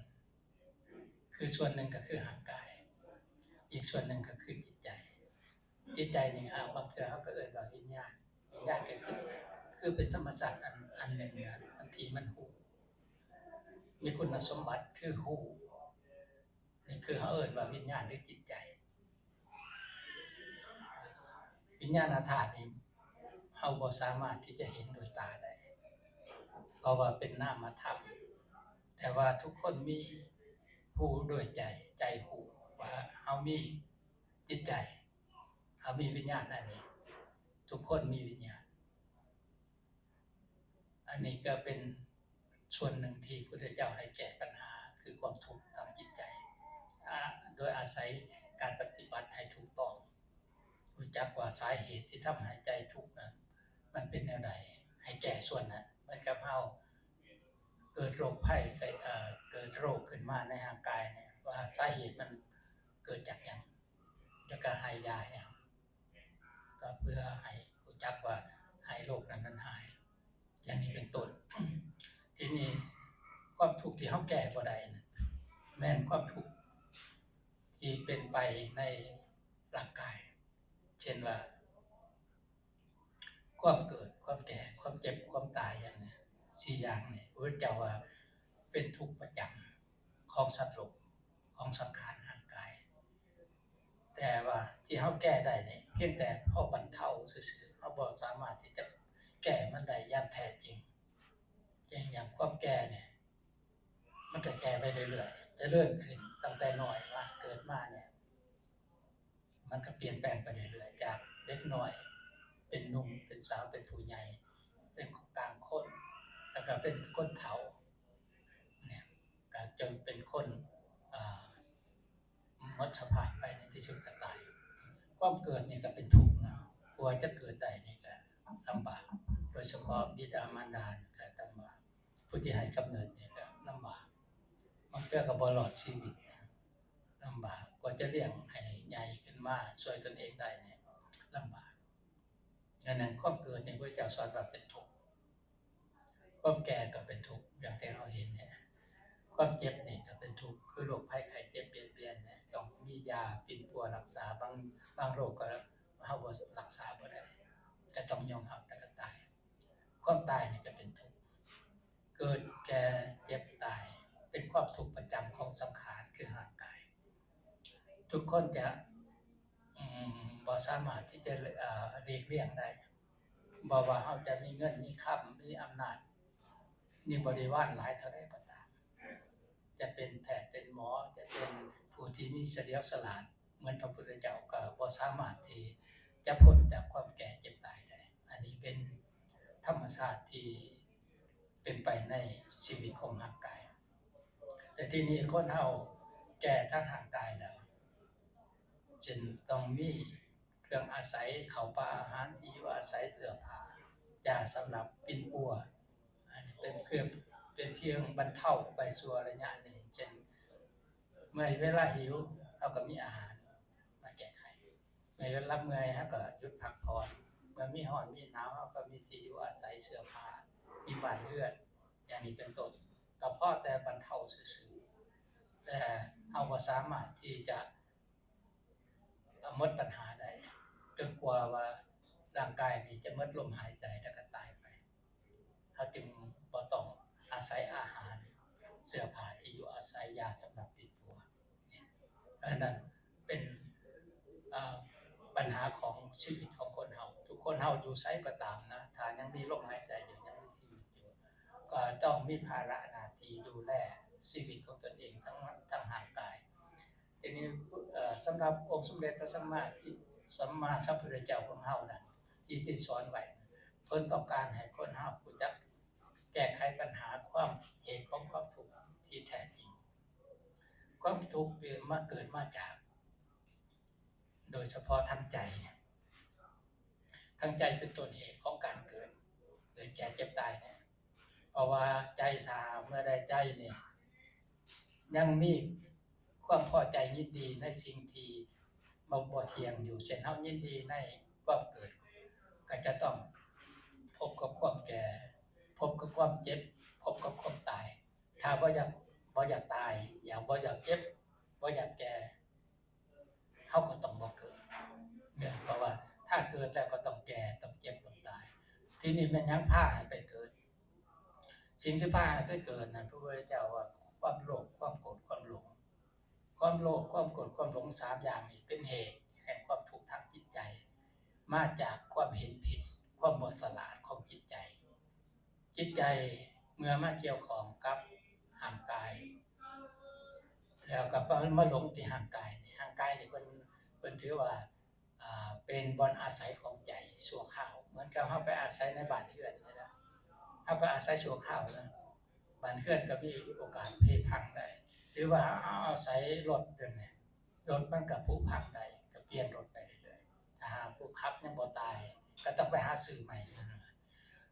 คือส่วนหนึ่งก็คือร่างกาย อีกส่วนหนึ่งก็คือจิตใจ จิตใจนี่ฮะ บางเทื่อเราก็เอิ้นว่าวิญญาณ วิญญาณก็คือ คือเป็นธรรมชาติอัน อันหนึ่งนะ อันที่มันรู้ มีคุณสมบัติคือรู้ นี่คือเราเอิ้นว่าวิญญาณหรือจิตใจ วิญญาณธาตุนี่เราบ่สามารถที่จะเห็นด้วยตาได้ เพราะว่าเป็นนามธรรม แต่ว่าทุกคนมีรู้ด้วยใจ ใจรู้ว่าเรามีจิตใจ เรามีวิญญาณอันนี้ ทุกคนมีวิญญาณ อันนี้ก็เป็นส่วนหนึ่งที่พุทธเจ้าให้แก้ปัญหาคือความทุกข์ทางจิตใจ อ่า โดยอาศัยการปฏิบัติให้ถูกต้อง รู้จักว่าสาเหตุที่ทำให้ใจทุกข์นั้นมันเป็นแนวใด ให้แก้ส่วนนั้น เหมือนกับเฮาเกิดโรคภัย เอ่อ เกิดโรคขึ้นมาในร่างกายเนี่ย ว่าสาเหตุมันเกิดจากหยัง แล้วก็ให้ยาหยัง ก็เพื่อให้รู้จักว่าให้โรคนั้นมันหาย อย่างนี้เป็นต้น ทีนี้ความทุกข์ที่เฮาแก้บ่ได้นั้น แม่นความทุกข์ที่เป็นไปในร่างกาย เช่นว่า ความเกิด ความแก่ ความเจ็บ ความตาย อย่างนี้ สี่อย่างนี่ พระพุทธเจ้าว่าเป็นทุกข์ประจำของสัตว์โลก ของสังขารร่างกาย แต่ว่าที่เฮาแก้ได้นี่ เพียงแต่พอบรรเทาซื่อๆ เฮาบ่สามารถที่จะแก้มันได้อย่างแท้จริง อย่าง อย่างความแก่เนี่ย มันก็แก่ไปเรื่อยๆ เจริญขึ้นตั้งแต่น้อยว่าเกิดมาเนี่ย มันก็เปลี่ยนแปลงไปเรื่อยๆ จากเด็กน้อย เป็นหนุ่ม เป็นสาว เป็นผู้ใหญ่ เป็นกลางคน แล้วก็เป็นคนเฒ่า เนี่ย ก็จนเป็นคน อ่า หมดสภาพไปในที่สุดก็ตาย ความเกิดนี่ก็เป็นทุกข์นะ กว่าจะเกิดได้นี่ก็ลำบาก โดยเฉพาะบิดามารดานี่ก็ลำบาก ผู้ที่ให้กำเนิดนี่ก็ลำบาก บางเทื่อก็บ่รอดชีวิตนะ ลำบาก กว่าจะเลี้ยงให้ใหญ่ขึ้นมาช่วยตนเองได้เนี่ยลำบาก ดังนั้นความเกิดนี่พระเจ้าสอนว่าเป็นทุกข์ ความแก่ก็เป็นทุกข์ อย่างที่เราเห็นเนี่ย ความเจ็บนี่ก็เป็นทุกข์ คือโรคภัยไข้เจ็บเบียดเบียนเนี่ย ต้องมียาปิ้นปัวรักษา บาง บางโรคก็เฮาบ่รักษาบ่ได้ ก็ต้องยอมรับแล้วก็ตาย ความตายนี่ก็เป็นทุกข์ เกิด แก่ เจ็บ ตาย เป็นความทุกข์ประจำของสังขาร คือร่างกาย ทุกคนจะ อืม บ่สามารถที่จะ เอ่อ หลีกเลี่ยงได้ บ่ว่าเฮาจะมีเงิน มีคำ มีอำนาจ มีบริวารหลายเท่าใดก็ตาม จะเป็นแพทย์เป็นหมอ จะเป็นผู้ที่มีเฉลียวฉลาด เหมือนพระพุทธเจ้าก็บ่สามารถที่จะพ้นจากความแก่เจ็บตายได้ อันนี้เป็นธรรมชาติที่เป็นไปในชีวิตของร่างกาย แต่ทีนี้คนเฮาแก่ทางร่างกายแล้ว เช่นต้องมีเครื่องอาศัย ข้าวปลาอาหาร ที่อยู่อาศัย เสื้อผ้า ยาสำหรับปิ้นปัว อันนี้เป็นเพียง เป็นเพียงบรรเทาไปชั่วระยะหนึ่ง เช่น เมื่อเวลาหิว เฮาก็มีอาหารมาแก้ไข เมื่อเวลาเมื่อย เฮาก็หยุดพักผ่อน เมื่อมีร้อนมีหนาว เฮาก็มีที่อยู่อาศัย เสื้อผ้า มีบ้านเรือน อย่างนี้เป็นต้น ก็พอแต่บรรเทาซื่อๆ แต่เฮาบ่สามารถที่จะหมดปัญหาได้ จนกว่าว่าร่างกายนี้จะหมดลมหายใจแล้วก็ตายไป เฮาจึงบ่ต้องอาศัยอาหาร เสื้อผ้า ที่อยู่อาศัย ยาสำหรับปิ้นปัว อันนั้นเป็น เอ่อ ปัญหาของชีวิตของคนเฮา ทุกคนเฮาอยู่ไสก็ตามนะ ถ้ายังมีลมหายใจอยู่ ยังมีชีวิตอยู่ ก็ต้องมีภาระหน้าที่ดูแลชีวิตของตนเองทั้ง ทั้งร่างกาย ทีนี้ เอ่อ สำหรับองค์สมเด็จพระสัมมาทิ สัมมาสัมพุทธเจ้าของเฮานั้น ที่สิสอนไว้ เพิ่นต้องการให้คนเฮารู้จักแก้ไขปัญหาความ เหตุของความทุกข์ที่แท้จริง ความทุกข์เนี่ยมาเกิดมาจาก โดยเฉพาะทางใจ ทางใจเป็นต้นเหตุของการเกิด เกิดแก่เจ็บตายเนี่ย เพราะว่าใจ ถ้าเมื่อใดใจเนี่ย ยังมีความพอใจยินดีในสิ่งที่บ่ บ่เที่ยงอยู่ เช่นเฮายินดีในความเกิด ก็จะต้องพบกับความแก่ พบกับความเจ็บ พบกับความตาย ถ้าบ่อยาก บ่อยากตาย อยาก บ่อยากเจ็บ บ่อยากแก่ เฮาก็ต้องบ่เกิด เนี่ย เพราะว่าถ้าเกิดแล้วก็ต้องแก่ ต้องเจ็บ ต้องตาย ทีนี้แม่นหยังพาให้ไปเกิด สิ่งที่พาให้ไปเกิดนั้น พระพุทธเจ้าว่าความโลภ ความโกรธ ความหลง ความโลภ ความโกรธ ความหลง สามอย่างนี้เป็นเหตุแห่งความทุกข์ทางจิตใจ มาจากความเห็นผิด ความบ่ฉลาดของจิตใจ จิตใจเมื่อมาเกี่ยวข้องกับร่างกาย แล้วก็มาหลงที่ร่างกายนี่ ร่างกายนี่เพิ่น เพิ่นถือว่า อ่า เป็นบ่อนอาศัยของใจชั่วคราว เหมือนกับเฮาไปอาศัยในบ้านเรือนนี่นะ เฮาไปอาศัยชั่วคราวนะ บ้านเรือนก็มีโอกาสผุพังได้ หรือว่าเฮาอาศัยรถเดี๋ยวนี้ รถมันก็ผุพังได้ ก็เปลี่ยนรถไปเรื่อยๆ ถ้ หากผู้ขับยังบ่ตาย ก็ต้องไปหาซื้อใหม่อยู่นั่นล่ะ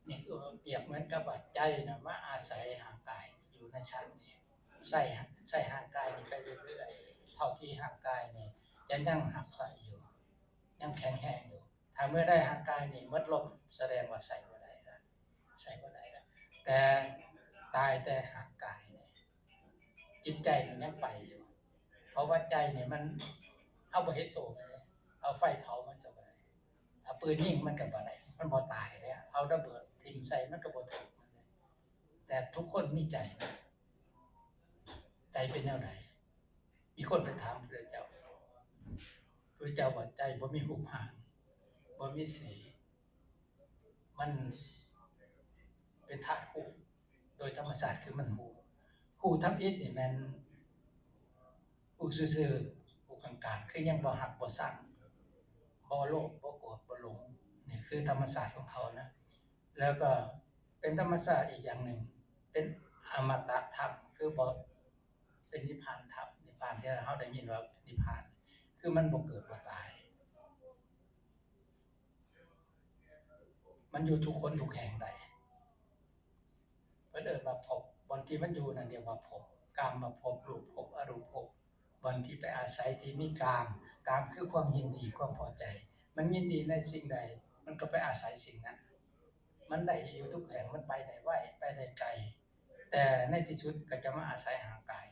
นี่คือเปรียบเหมือนกับว่าใจน่ะมาอาศัยร่างกายอยู่ในชั้นนี้ ใช้ ใช้ร่างกายนี่ไปเรื่อยๆ เท่าที่ร่างกายนี่จะยังหักใช้อยู่ ยังแข็งแรงอยู่ ถ้าเมื่อใดร่างกายนี่หมดลม แสดงว่าใช้บ่ได้แล้ว ใช้บ่ได้แล้ว แต่ตายแต่ร่างกายนี่ จิตใจมันยังไปอยู่ เพราะว่าใจนี่มัน เฮาบ่เห็นตัวมันเลย เอาไฟเผามันก็บ่ได้ เอาปืนยิงมันก็บ่ได้ มันบ่ตายแล้ว เอาระเบิดถิ่มใส่มันก็บ่ถูกมันเลย แต่ทุกคนมีใจนะ ใจเป็นแนวใด มีคนไปถามพระเจ้า พระเจ้าว่าใจบ่มีรูปร่าง บ่มีสี มันเป็นธาตุรู้ โดยธรรมชาติคือมันรู้ รู้ทำอิดนี่แม่นรู้ซื่อๆ รู้กลางๆ คือยังบ่ฮักบ่ชัง บ่โลภ บ่โกรธ บ่หลง นี่คือธรรมชาติของเขานะ แล้วก็เป็นธรรมชาติอีกอย่างหนึ่ง เป็นอมตะธรรม คือบ่ เป็นนิพพานธรรม นิพพานที่เฮาได้ยินว่านิพพาน คือมันบ่เกิดบ่ตาย มันอยู่ทุกคนทุกแห่งใด เพิ่นเอิ้นว่าภพ บ่อนที่มันอยู่นั่นเรียกว่าภพ กามภพ รูปภพ อรูปภพ บ่อนที่ไปอาศัยที่มีกาม กามคือความยินดี ความพอใจ มันยินดีในสิ่งใด มันก็ไปอาศัยสิ่งนั้น มันได้อยู่ทุกแห่ง มันไปได้ไว ไปได้ไกล แต่ในที่สุดก็จะมาอาศัยร่างกาย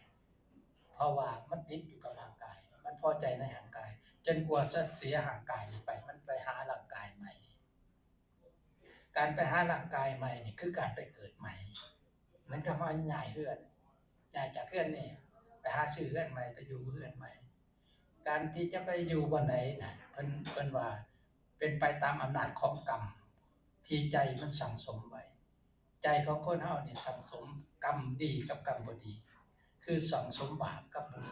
เพราะว่ามันติดอยู่กับร่างกาย มันพอใจในร่างกาย จนกว่าจะเสียร่างกายนี้ไป มันไปหาร่างกายใหม่ การไปหาร่างกายใหม่นี่คือการไปเกิดใหม่ เหมือนกับว่าย้ายเฮือน ย้ายจากเฮือนนี่ไปหาซื้อเฮือนใหม่ ไปอยู่เฮือนใหม่ การที่จะไปอยู่บ่อนใดนะ เพิ่น เพิ่นว่าเป็นไปตามอำนาจของกรรมที่ใจมันสั่งสมไว้ ใจของคนเฮานี่สั่งสมกรรมดีกับกรรมบ่ดี คือสั่งสมบาปกับบุญ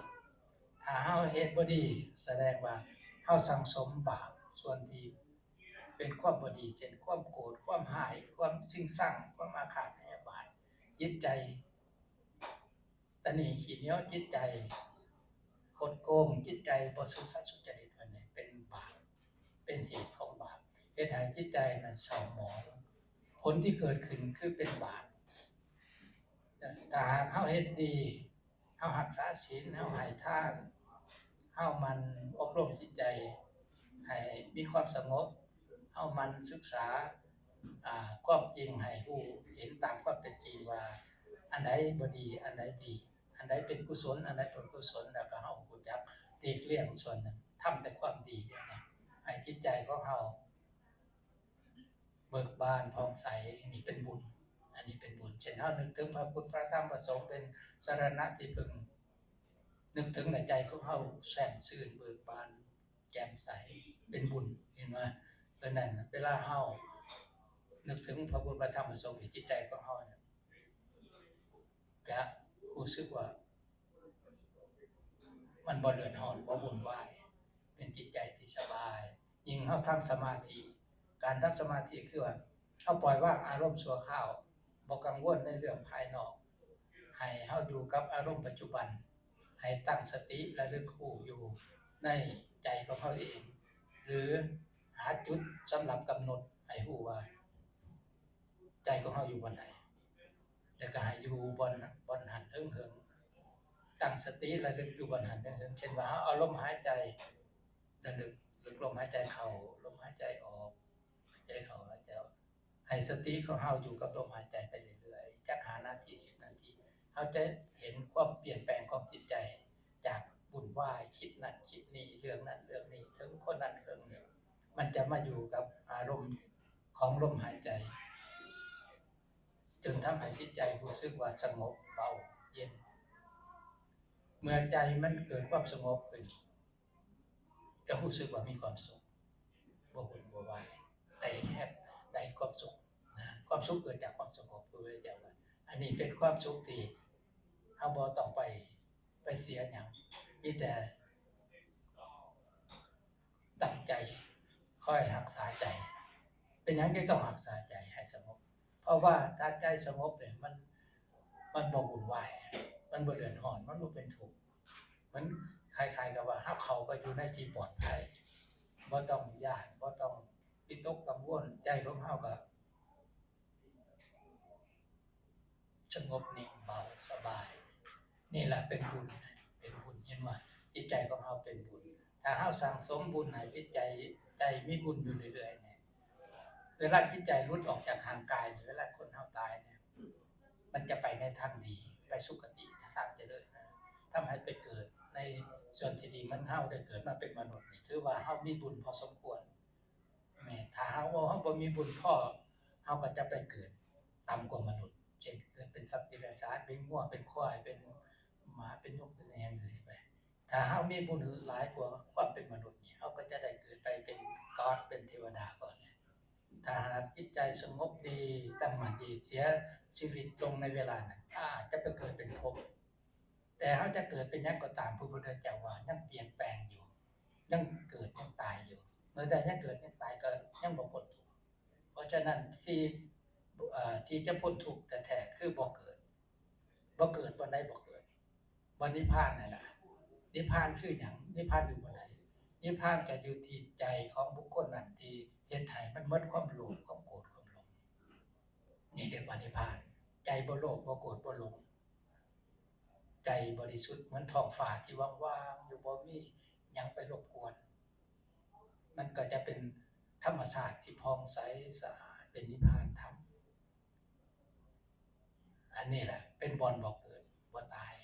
ถ้าเฮาเฮ็ดบ่ดี แสดงว่าเฮาสั่งสมบาปส่วนที่เป็นความบ่ดี เช่นความโกรธ ความร้าย ความชิงชัง ความอาฆาตพยาบาท จิตใจตะหนี่ขี้เหนียว จิตใจคดโกง จิตใจบ่ซื่อสัตย์สุจริต อันนี้เป็นบาป เป็นเหตุของบาป เฮ็ดให้จิตใจนั้นเศร้าหมอง ผลที่เกิดขึ้นคือเป็นบาป ถ้าหากเฮาเฮ็ดดี เฮารักษาศีล เฮาให้ทาน เฮาหมั่นอบรมจิตใจให้มีความสงบ เฮาหมั่นศึกษา อ่า ความจริงให้รู้เห็นตามความเป็นจริงว่าอันใดบ่ดี อันใดดี อันใดเป็นกุศล อันใดเป็นอกุศล แล้วก็เฮารู้จักหลีกเลี่ยงส่วนนั้น ทำแต่ความดีนะ ให้จิตใจของเฮาเบิกบานผ่องใส นี่เป็นบุญ อันนี้เป็นบุญ เช่นเฮานึกถึงพระพุทธ พระธรรม พระสงฆ์เป็นสรณะที่พึ่ง นึกถึงในใจของเฮาแจ่มชื่นเบิกบาน แจ่มใส เป็นบุญ เห็นไหม เพราะนั้นเวลาเฮานึกถึงพระพุทธ พระธรรม พระสงฆ์ในจิตใจของเฮาเนี่ย จะรู้สึกว่า มันบ่เดือดร้อน บ่วุ่นวาย เป็นจิตใจที่สบาย ยิ่งเฮาทำสมาธิ การทำสมาธิคือว่าเฮาปล่อยวางอารมณ์ชั่วคราว บ่กังวลในเรื่องภายนอก ให้เฮาอยู่กับอารมณ์ปัจจุบัน ให้ตั้งสติระลึกรู้อยู่ในใจของเฮาเอง หรือหาจุดสำหรับกำหนดให้รู้ว่า ใจของเฮาอยู่บ่อนใด แล้วก็ให้อยู่บ่อน บ่อนหั้นเถิงๆ ตั้งสติระลึกอยู่บ่อนหั้นเถิงๆ เช่นว่าเฮาเอาลมหายใจระลึก ลึกลมหายใจเข้า ลมหายใจออก หายใจเข้า หายใจออก ให้สติของเฮาอยู่กับลมหายใจไปเรื่อยๆ จักห้านาที สิบนาที เฮาจะเห็นความเปลี่ยนแปลงของจิตใจ จากวุ่นวาย คิดนั่นคิดนี่ เรื่องนั้นเรื่องนี้ ถึงคนนั้นเรื่องนี้ มันจะมาอยู่กับอารมณ์ของลมหายใจ จนทำให้จิตใจรู้สึกว่าสงบเบาเย็น เมื่อใจมันเกิดความสงบขึ้น จะรู้สึกว่ามีความสุข บ่วุ่นบ่วาย ได้แฮป ได้ความสุขนะ ความสุขเกิดจากความสงบ พระพุทธเจ้าว่า อันนี้เป็นความสุขที่เฮาบ่ต้องไป ไปเสียหยัง มีแต่ตั้งใจคอยรักษาใจ เป็นหยังจึงต้องรักษาใจให้สงบ เพราะว่าถ้าใจสงบเนี่ย มัน มันบ่วุ่นวาย มันบ่เดือดร้อน มันบ่เป็นทุกข์ มันคล้ายๆกับว่าเฮาเข้าไปอยู่ในที่ปลอดภัย บ่ต้องย้าน บ่ต้องวิตกกังวล ใจของเฮาก็สงบนิ่งเบาสบาย นี่แหละเป็นบุญ เป็นบุญ เห็นบ่ จิตใจของเฮาเป็นบุญ ถ้าเฮาสั่งสมบุญให้จิตใจ ใจมีบุญอยู่เรื่อยๆเนี่ย เวลาจิตใจหลุดออกจากร่างกายเนี่ย เวลาคนเฮาตายเนี่ย มันจะไปในทางดี ไปสุคติ ทางเจริญนะ ทำให้ไปเกิดในส่วนที่ดี เหมือนเฮาได้เกิดมาเป็นมนุษย์นี่ ถือว่าเฮามีบุญพอสมควร แม่น ถ้าเฮา เฮาบ่มีบุญพอ เฮาก็จะไปเกิดต่ำกว่ามนุษย์ เช่น เกิดเป็นสัตว์เดรัจฉาน เป็นงัว เป็นควาย เป็นหมา เป็นนก เป็นหยังจั่งซี้ไป ถ้าเฮามีบุญหลายกว่าความเป็นมนุษย์นี่ เฮาก็จะได้เกิดไปเป็นก็อด เป็นเทวดาก่อนเนี่ย ถ้าหากจิตใจสงบดี ตั้งมั่นดี เสียชีวิตลงในเวลานั้น อาจจะไปเกิดเป็นพรหม แต่เฮาจะเกิดเป็นหยังก็ตาม พระพุทธเจ้าว่ายังเปลี่ยนแปลงอยู่ ยังเกิดยังตายอยู่ เมื่อใดยังเกิดยังตายก็ยังบ่พ้นทุกข์ เพราะฉะนั้นที่ เอ่อ ที่จะพ้นทุกข์แท้ๆ คือบ่เกิด บ่เกิดบ่ได้ บ่เกิด บ่นิพพานนั่นน่ะ นิพพานคือหยัง นิพพานอยู่บ่ได้ นิพพานก็อยู่ที่ใจของบุคคลนั้นที่เฮ็ดให้มันหมดความโลภ ความโกรธ ความหลง นี่เรียกว่านิพพาน ใจบ่โลภ บ่โกรธ บ่หลง ใจบริสุทธิ์เหมือนท้องฟ้าที่ว่างๆ อยู่ บ่มีหยังไปรบกวน มันก็จะเป็นธรรมชาติที่ผ่องใสสะอาด เป็นนิพพานธรรม อันนี้แหละเป็นบ่อนบ่เกิดบ่ตาย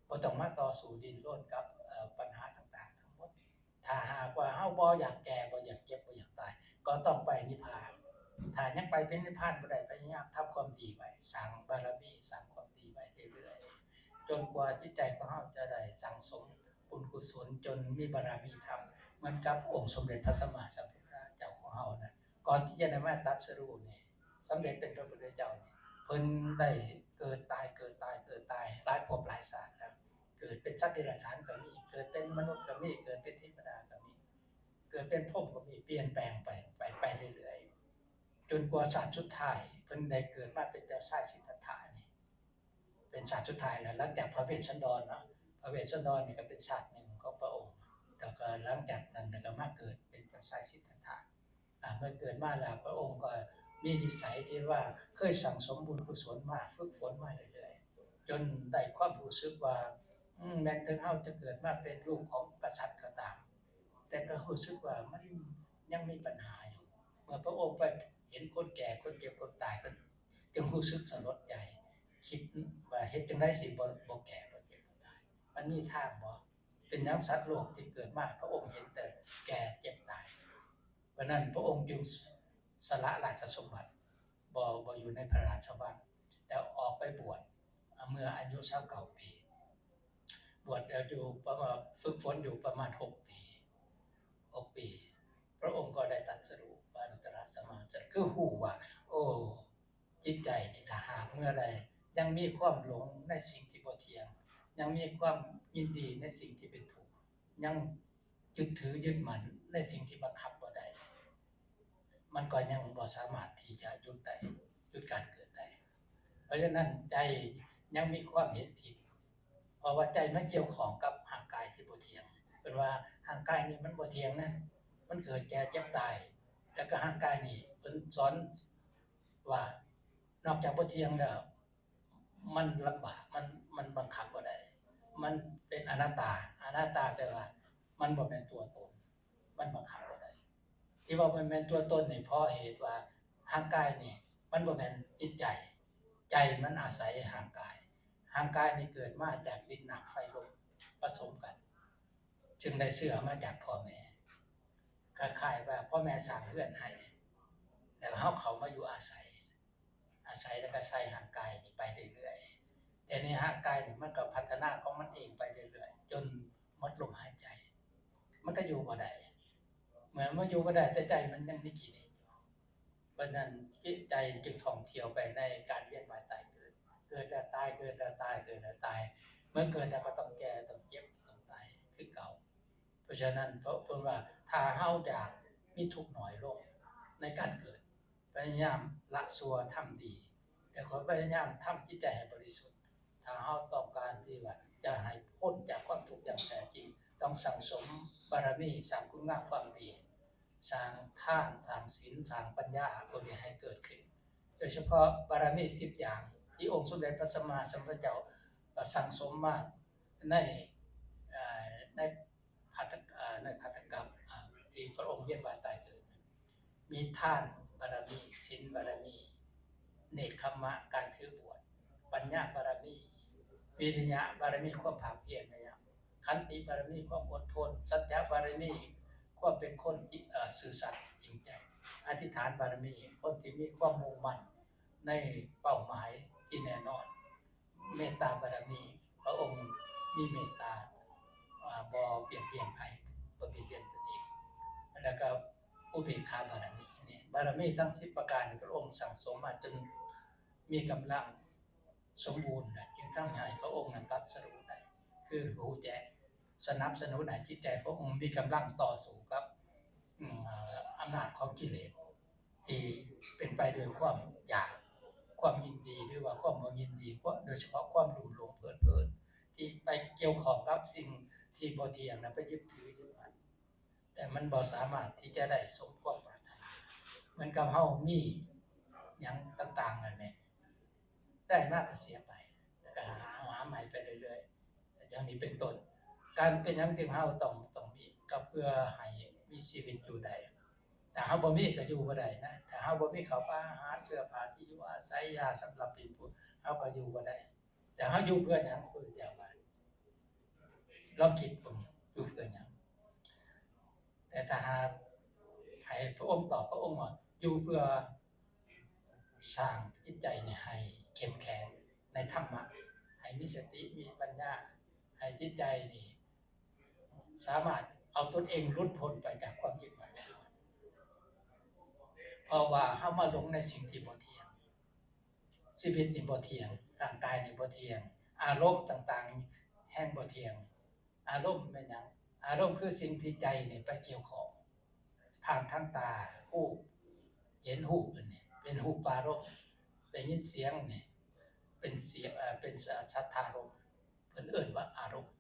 บ่ต้องมาต่อสู้ดิ้นรนกับ เอ่อ ปัญหาต่างๆ ทั้งหมด ถ้าหากว่าเฮาบ่อยากแก่ บ่อยากเจ็บ บ่อยากตาย ก็ต้องไปนิพพาน ถ้ายังไปเป็นนิพพานบ่ได้ พยายามทำความดีไว้ สร้างบารมี สร้างความดีไว้เรื่อยๆ จนกว่าจิตใจของเฮาจะได้สั่งสมบุญกุศล จนมีบารมีธรรม เหมือนกับองค์สมเด็จพระสัมมาสัมพุทธเจ้าของเฮานะ ก่อนที่จะได้มาตรัสรู้นี่ สำเร็จเป็นพระพุทธเจ้านี่ เพิ่นได้เกิดตาย เกิดตาย เกิดตาย หลายภพหลายชาติแล้ว เกิดเป็นสัตว์เดรัจฉานก็มี เกิดเป็นมนุษย์ก็มี เกิดเป็นเทวดาก็มี เกิดเป็นพรหมก็มี เปลี่ยนแปลงไป ไป ไปเรื่อยๆ จนกว่าชาติสุดท้าย เพิ่นได้เกิดมาเป็นเจ้าชายสิทธัตถะนี่ เป็นชาติสุดท้ายแล้ว หลังจากพระเวสสันดรเนาะ พระเวสสันดรนี่ก็เป็นชาติหนึ่งของพระองค์ แล้วก็หลังจากนั้นก็มาเกิดเป็นเจ้าชายสิทธัตถะ อ่า เมื่อเกิดมาแล้ว พระองค์ก็มีนิสัยที่ว่าเคยสั่งสมบุญกุศลมา ฝึกฝนมาเรื่อยๆ จนได้ความรู้สึกว่า อืม แม้ถึงเฮาจะเกิดมาเป็นลูกของกษัตริย์ก็ตาม แต่ก็รู้สึกว่ามันยังมีปัญหาอยู่ เมื่อพระองค์ไปเห็นคนแก่ คนเจ็บ คนตาย เพิ่นจึงรู้สึกสลดใจ คิดว่าเฮ็ดจั่งใดสิบ่ บ่แก่ บ่เจ็บ บ่ตาย มันมีทางบ่ เป็นหยังสัตว์โลกที่เกิดมา พระองค์เห็นแต่แก่ เจ็บ ตาย เพราะนั้นพระองค์จึงสละราชสมบัติ บ่ บ่อยู่ในพระราชวัง แล้วออกไปบวช เมื่ออายุซาวเก้าปี บวชแล้วอยู่ประมาณ ฝึกฝนอยู่ประมาณหกปี หกปี พระองค์ก็ได้ตรัสรู้อนุตตรสัมมาสัมพุทธ คือฮู้ว่า โอ้ จิตใจนี่ถ้าหากเมื่อใดยังมีความหลงในสิ่งที่บ่เที่ยง ยังมีความยินดีในสิ่งที่เป็นทุกข์ ยังยึดถือยึดมั่นในสิ่งที่บังคับบ่ได้ มันก็ยังบ่สามารถที่จะหยุดได้ หยุดการเกิดได้ เพราะฉะนั้นใจยังมีความเห็นผิด เพราะว่าใจมันเกี่ยวข้องกับร่างกายที่บ่เที่ยง เพิ่นว่าร่างกายนี่มันบ่เที่ยงนะ มันเกิดแก่เจ็บตาย แล้วก็ร่างกายนี่เพิ่นสอนว่านอกจากบ่เที่ยงแล้ว มันลำบาก มัน มันบังคับบ่ได้ มันเป็นอนัตตา อนัตตาแปลว่ามันบ่แม่นตัวตน มันบังคับบ่ได้ ที่ว่าบ่แม่นตัวตนนี่เพราะเหตุว่าร่างกายนี่มันบ่แม่นจิตใจ ใจมันอาศัยร่างกาย ร่างกายนี่เกิดมาจากดินน้ำไฟลมผสมกัน จึงได้เชื้อมาจากพ่อแม่ คล้ายๆว่าพ่อแม่สร้างเฮือนให้ แล้วเฮาเข้ามาอยู่อาศัย อาศัยแล้วก็ใส่ร่างกายนี่ไปเรื่อยๆ แต่ในร่างกายนี่มันก็พัฒนาของมันเองไปเรื่อยๆ จนหมดลมหายใจ มันก็อยู่บ่ได้ เหมือนมันอยู่บ่ได้ แต่ใจมันยังมีกิเลสอยู่ เพราะฉะนั้นจิตใจจึงท่องเที่ยวไปในการเวียนว่ายตายเกิด เกิดแล้วตาย เกิดแล้วตาย เกิดแล้วตาย เมื่อเกิดแล้วก็ต้องแก่ ต้องเจ็บ ต้องตายคือเก่า เพราะฉะนั้น เพราะเพิ่นว่าถ้าเฮาอยากมีทุกข์น้อยลงในการเกิด พยายามละชั่วทำดี แล้วก็พยายามทำจิตใจให้บริสุทธิ์ ถ้าเฮาต้องการที่ว่าจะให้พ้นจากความทุกข์อย่างแท้จริง ต้องสั่งสมบารมี สร้างคุณงามความดี สร้างทาน สร้างศีล สร้างปัญญาพวกนี้ให้เกิดขึ้น โดยเฉพาะบารมีสิบอย่างที่องค์สมเด็จพระสัมมาสัมพุทธเจ้าสั่งสมมาในในพัทในพัทกับที่พระองค์เวียนว่ายตายเกิด มีทานบารมี ศีลบารมี เนกขัมมะ การถือบวช ปัญญาบารมี วิริยะบารมี ความภาคเพียรนะยะ ขันติบารมี ความอดทน สัจจะบารมี ความเป็นคนซื่อสัตย์จริงใจ อธิษฐานบารมี คนที่มีความมุ่งมั่นในเป้าหมายที่แน่นอน เมตตาบารมี พระองค์มีเมตตาบ่เบียดเบียนใครบ่เบียดเบียนตัวเอง แล้วก็อุเบกขาบารมี นี่บารมีทั้งสิบประการพระองค์สั่งสมมาจนมีกำลังสมบูรณ์นะจึงทำให้พระองค์นั้นตรัสรู้ได้ คือรู้แจ้งสนับสนุนให้จิตใจพระองค์มีกำลังต่อสู้กับอำนาจของกิเลส ที่เป็นไปโดยความอยาก ความยินดีหรือว่าความบ่ยินดี โดยเฉพาะความลุ่มหลงเพลิดเพลิน ที่ไปเกี่ยวข้องกับสิ่งที่บ่เที่ยงนะไปยึดถืออยู่มันแต่มันบ่สามารถที่จะได้สมความปรารถนาเหมือนกับเฮามีอย่างต่างๆนั่นแหละได้มากก็เสียไปแล้วก็หาหาใหม่ไปเรื่อยๆอย่างนี้เป็นต้น การเป็นอย่างจึงเฮาต้องต้องมีก็เพื่อให้มีชีวิตอยู่ได้ ถ้าเฮาบ่มีก็อยู่บ่ได้นะ ถ้าเฮาบ่มีข้าวปลาอาหารเสื้อผ้าที่อยู่อาศัยยาสำหรับเป็นผู้เฮาก็อยู่บ่ได้ แต่เฮาอยู่เพื่อหยังคือเจ้าว่าลองคิดเบิ่งอยู่เพื่อหยังแต่ถ้าหากให้พระองค์ตอบพระองค์ว่าอยู่เพื่อสร้างจิตใจนี่ให้เข้มแข็งในธรรมะให้มีสติมีปัญญาให้จิตใจนี่สามารถเอาตนเองหลุดพ้นไปจากความยึดมั่นถือมั่นเพราะว่าเฮามาหลงในสิ่งที่บ่เที่ยง ชีวิตนี่บ่เที่ยง ร่างกายนี่บ่เที่ยง อารมณ์ต่างๆแฮ่งบ่เที่ยง อารมณ์เป็นหยังอารมณ์คือสิ่งที่ใจนี่ไปเกี่ยวข้องผ่านทางตารูปเห็นรูปเป็นนี่เป็นรูปารมณ์ได้ยินเสียงนี่เป็นเสียงเอ่อเป็นสัทธารมณ์เพิ่นเอิ้นว่าอารมณ์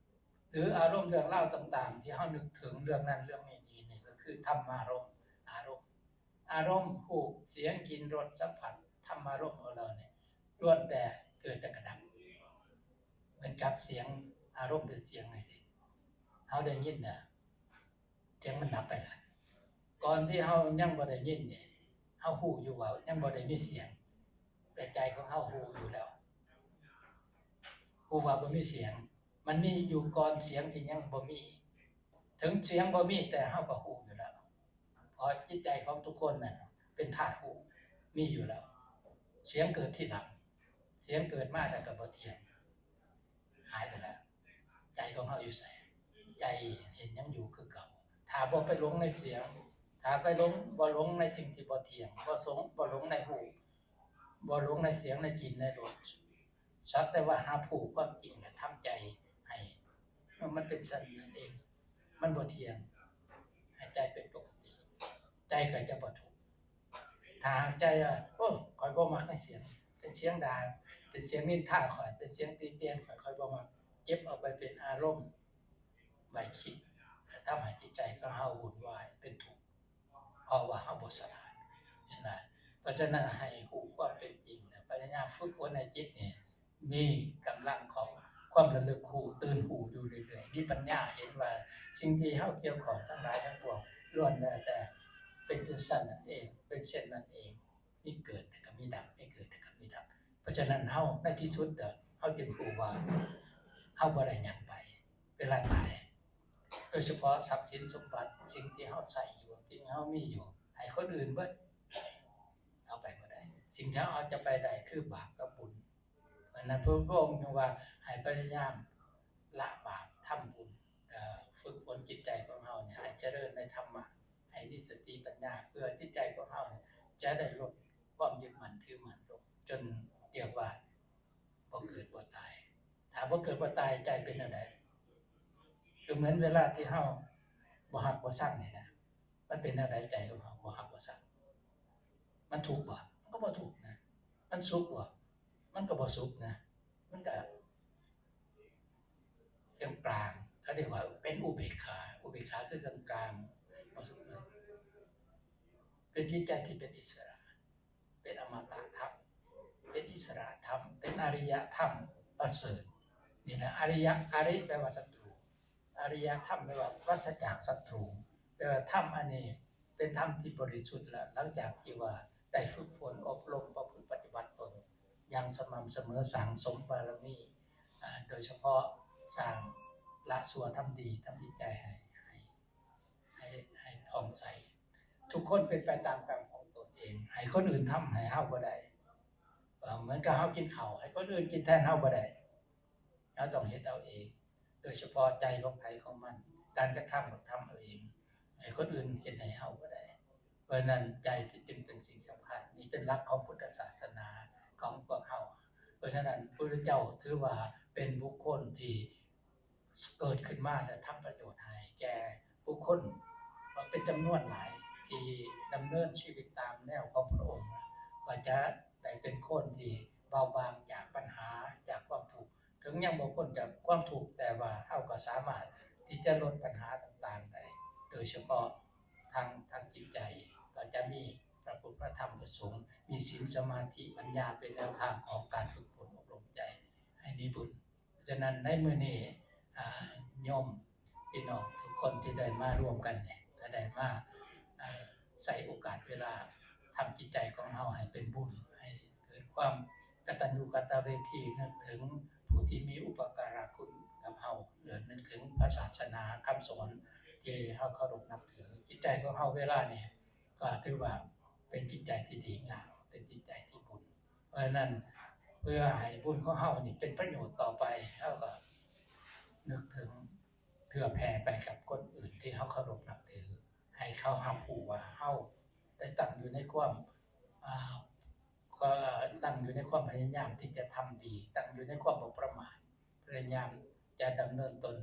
หรืออารมณ์เรื่องราวต่างๆ ที่เฮานึกถึงเรื่องนั้นเรื่องนี้นี่ก็คือธรรมารมณ์อารมณ์ อารมณ์รูปเสียงกลิ่นรสสัมผัสธรรมารมณ์ของเราเนี่ยล้วนแต่เกิดแต่กระดับเหมือนกับเสียงอารมณ์เป็นเสียงไงสิเฮาได้ยินน่ะเสียงมันดับไปละก่อนที่เฮายังบ่ได้ยินเนี่ยเฮาฮู้อยู่ว่ายังบ่ได้มีเสียง แต่ใจของเฮาฮู้อยู่แล้วฮู้ว่าบ่มีเสียง มันมีอยู่ก่อนเสียงที่ยังบ่มี ถึงเสียงบ่มีแต่เฮาก็ฮู้อยู่แล้วเพราะจิตใจของทุกคนนั่นเป็นธาตุฮู้มีอยู่แล้ว เสียงเกิดทีหลัง เสียงเกิดมาแล้วก็บ่เที่ยงหายไปแล้ว ใจของเฮาอยู่ไสใจเห็นยังอยู่คือเก่า ถ้าบ่ไปหลงในเสียง ถ้าไปหลงบ่หลงในสิ่งที่บ่เที่ยงบ่สงบ่หลงในฮู้บ่หลงในเสียงในกลิ่นในรสสักแต่ว่าหาผู้ความจริงและทำใจให้มันเป็นสันนั่นเอง มันบ่เที่ยงให้ใจเป็นปกติใจก็จะบ่ทุกข์ถ้าหากใจว่าโอ้ข่อยบ่มักในเสียงเป็นเสียงด่าเป็นเสียงนินทาข่อยเป็นเสียงติเตียนข่อยข่อยบ่มักเก็บเอาไปเป็นอารมณ์ไว้คิดและทำให้จิตใจของเฮาวุ่นวายเป็นทุกข์เพราะว่าเฮาบ่ฉลาดเห็นไหมเพราะฉะนั้นให้ฮู้ความเป็นจริงและพยายามฝึกฝนให้จิตนี่มีกำลังของความระลึกฮู้ตื่นฮู้อยู่เรื่อยๆมีปัญญาเห็นว่าสิ่งที่เฮาเกี่ยวข้องทั้งหลายทั้งปวงล้วนแล้วแต่เป็นจั่งซั้นนั่นเองเป็นเช่นนั้นเองมีเกิดแต่ก็มีดับมีเกิดแต่ก็มีดับ เพราะฉะนั้นเฮาในที่สุดเด้อเฮาจึงฮู้ว่าเฮาบ่ได้หยังไปเวลาตายโดยเฉพาะทรัพย์สินสมบัติสิ่งที่เฮาใช้อยู่ที่เฮามีอยู่ให้คนอื่นเบิดเอาไปบ่ได้สิ่งที่เฮาจะไปได้คือบาปกับบุญเพราะฉะนั้นพระพุทธองค์จึงว่าให้พยายามละบาปทำบุญเอ่อฝึกฝนจิตใจของเฮาเนี่ยให้เจริญในธรรมะให้มีสติปัญญาเพื่อจิตใจของเฮาจะได้ลดความยึดมั่นถือมั่นลงจนเรียกว่า บ่เกิดบ่ตาย ถ้าบ่เกิดบ่ตายใจเป็นจั่งใดก็เหมือนเวลาที่เฮาบ่ฮักบ่ชังนี่นะมันเป็นจั่งใดใจของเฮาบ่ฮักบ่ชังมันทุกข์บ่มันก็บ่ทุกข์นะมันสุขบ่มันก็บ่สุขนะมันก็กลางๆเขาเรียกว่าเป็นอุเบกขาอุเบกขาคือกลางๆบ่สุขนะ เป็นจิตใจที่เป็นอิสระ เป็นอมตะธรรม เป็นอิสระธรรม เป็นอริยธรรมประเสริฐ นี่นะ อริยะ อริ แปลว่าศัตรู อริยธรรมแปลว่าปราศจากศัตรู แปลว่าธรรมอันนี้เป็นธรรมที่บริสุทธิ์แล้ว หลังจากที่ว่าได้ฝึกฝนอบรมประพฤติปฏิบัติตนอย่างสม่ำเสมอ สั่งสมบารมี อ่า โดยเฉพาะสร้างละชั่วทำดี ทำจิตใจให้ให้ให้ให้ผ่องใส ทุกคนเป็นไปตามกรรมของตนเอง ให้คนอื่นทำให้เฮาบ่ได้ เอ่อ เหมือนกับเฮากินข้าว ให้คนอื่นกินแทนเฮาบ่ได้ เราต้องเฮ็ดเอาเอง โดยเฉพาะใจของไผของมัน การกระทำก็ทำเอาเอง ให้คนอื่นเฮ็ดให้เฮาบ่ได้ เพราะฉะนั้นใจจึงเป็นสิ่งสำคัญ นี่เป็นหลักของพุทธศาสนาของพวกเฮา เพราะฉะนั้นพระพุทธเจ้าถือว่าเป็นบุคคลที่เกิดขึ้นมาและทำประโยชน์ให้แก่บุคคลเป็นจำนวนหลายที่ดำเนินชีวิตตามแนวของพระองค์ ว่าจะได้เป็นคนที่เบาบางจากปัญหา จากความทุกข์ ถึงยังบ่พ้นจากความทุกข์ แต่ว่าเฮาก็สามารถที่จะลดปัญหาต่างๆได้ โดยเฉพาะทาง ทางจิตใจ ก็จะมีพระพุทธ พระธรรม พระสงฆ์ มีศีล สมาธิ ปัญญา เป็นแนวทางของการฝึกฝนอบรมใจให้มีบุญ เพราะฉะนั้นในมื้อนี้ อ่า โยมพี่น้องทุกคนที่ได้มาร่วมกันเนี่ย ก็ได้มา อ่า ใช้โอกาสเวลาทำจิตใจของเฮาให้เป็นบุญ ให้เกิดความกตัญญูกตเวที นึกถึงผู้ที่มีอุปการะคุณกับเฮา หรือนึกถึงพระศาสนาคำสอนที่เฮาเคารพนับถือ จิตใจของเฮาเวลาเนี่ย ก็ถือว่าเป็นจิตใจที่ดีงาม เป็นจิตใจที่บุญ เพราะฉะนั้นเพื่อให้บุญของเฮานี่เป็นประโยชน์ต่อไป เฮาก็นึกถึงเผื่อแผ่ไปกับคนอื่นที่เฮาเคารพนับถือ ให้เขารับรู้ว่าเฮาได้ตั้งอยู่ในความ อ่า ก็ตั้งอยู่ในความพยายามที่จะทำดี ตั้งอยู่ในความบ่ประมาท พยายามจะดำเนินตน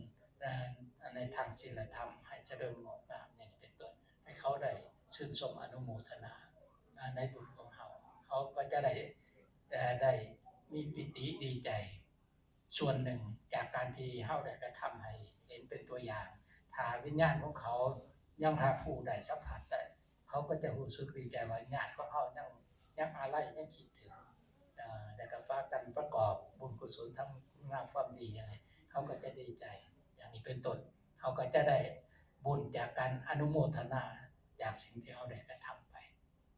อ่า ในทางศีลธรรม ให้เจริญงอกงามอย่างนี้เป็นต้น ให้เขาได้ชื่นชมอนุโมทนา อ่า ในบุญของเฮา เขาก็จะได้ เอ่อ ได้มีปีติดีใจ ส่วนหนึ่งจากการที่เฮาได้กระทำให้เห็นเป็นตัวอย่าง ถ้าวิญญาณของเขายังรับรู้ได้ สัมผัสได้ เขาก็จะรู้สึกดีใจว่าญาติของเฮายัง ยังอาลัย ยังคิดถึง เอ่อ แล้วก็พากันประกอบบุญกุศล ทำคุณงามความดีอย่างนี้ เขาก็จะดีใจ อย่างนี้เป็นต้น เขาก็จะได้บุญจากการอนุโมทนาจากสิ่งที่เขาได้กระทำไป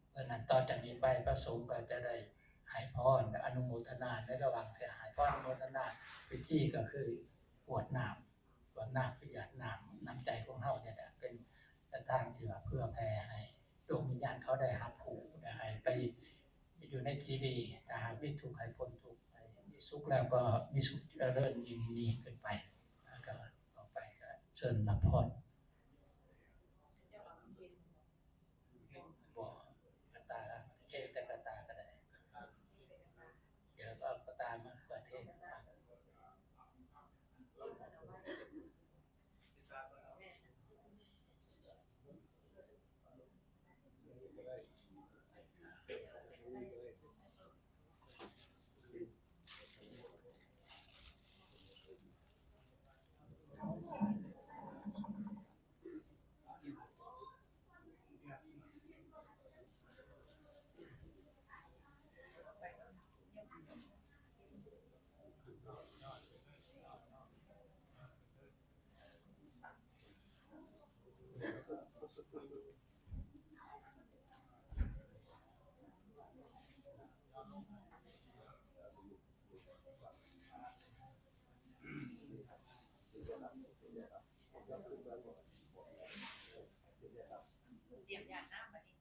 เพราะฉะนั้นต่อจากนี้ไปพระสงฆ์ก็จะได้ให้พรและอนุโมทนา ในระหว่างที่ให้พรอนุโมทนา พิธีก็คือกรวดน้ำ กรวดน้ำ คือหยาดน้ำ น้ำใจของเฮาเนี่ยแหละ เป็นทางที่ว่าเผื่อแผ่ให้ดวงวิญญาณเขาได้รับรู้ ได้ให้ไปอยู่ในที่ดี ถ้าหากมีทุกข์ให้พ้นทุกข์ ให้มีสุขแล้วก็มีสุขเจริญยิ่งยิ่งขึ้นไป แล้วก็ต่อไปก็เชิญรับพร บ่ กระตา เทแต่กระตาก็ได้ เดี๋ยวก็เอากระตามาเปิดเทศ เตรียมยาน้ำมาดิ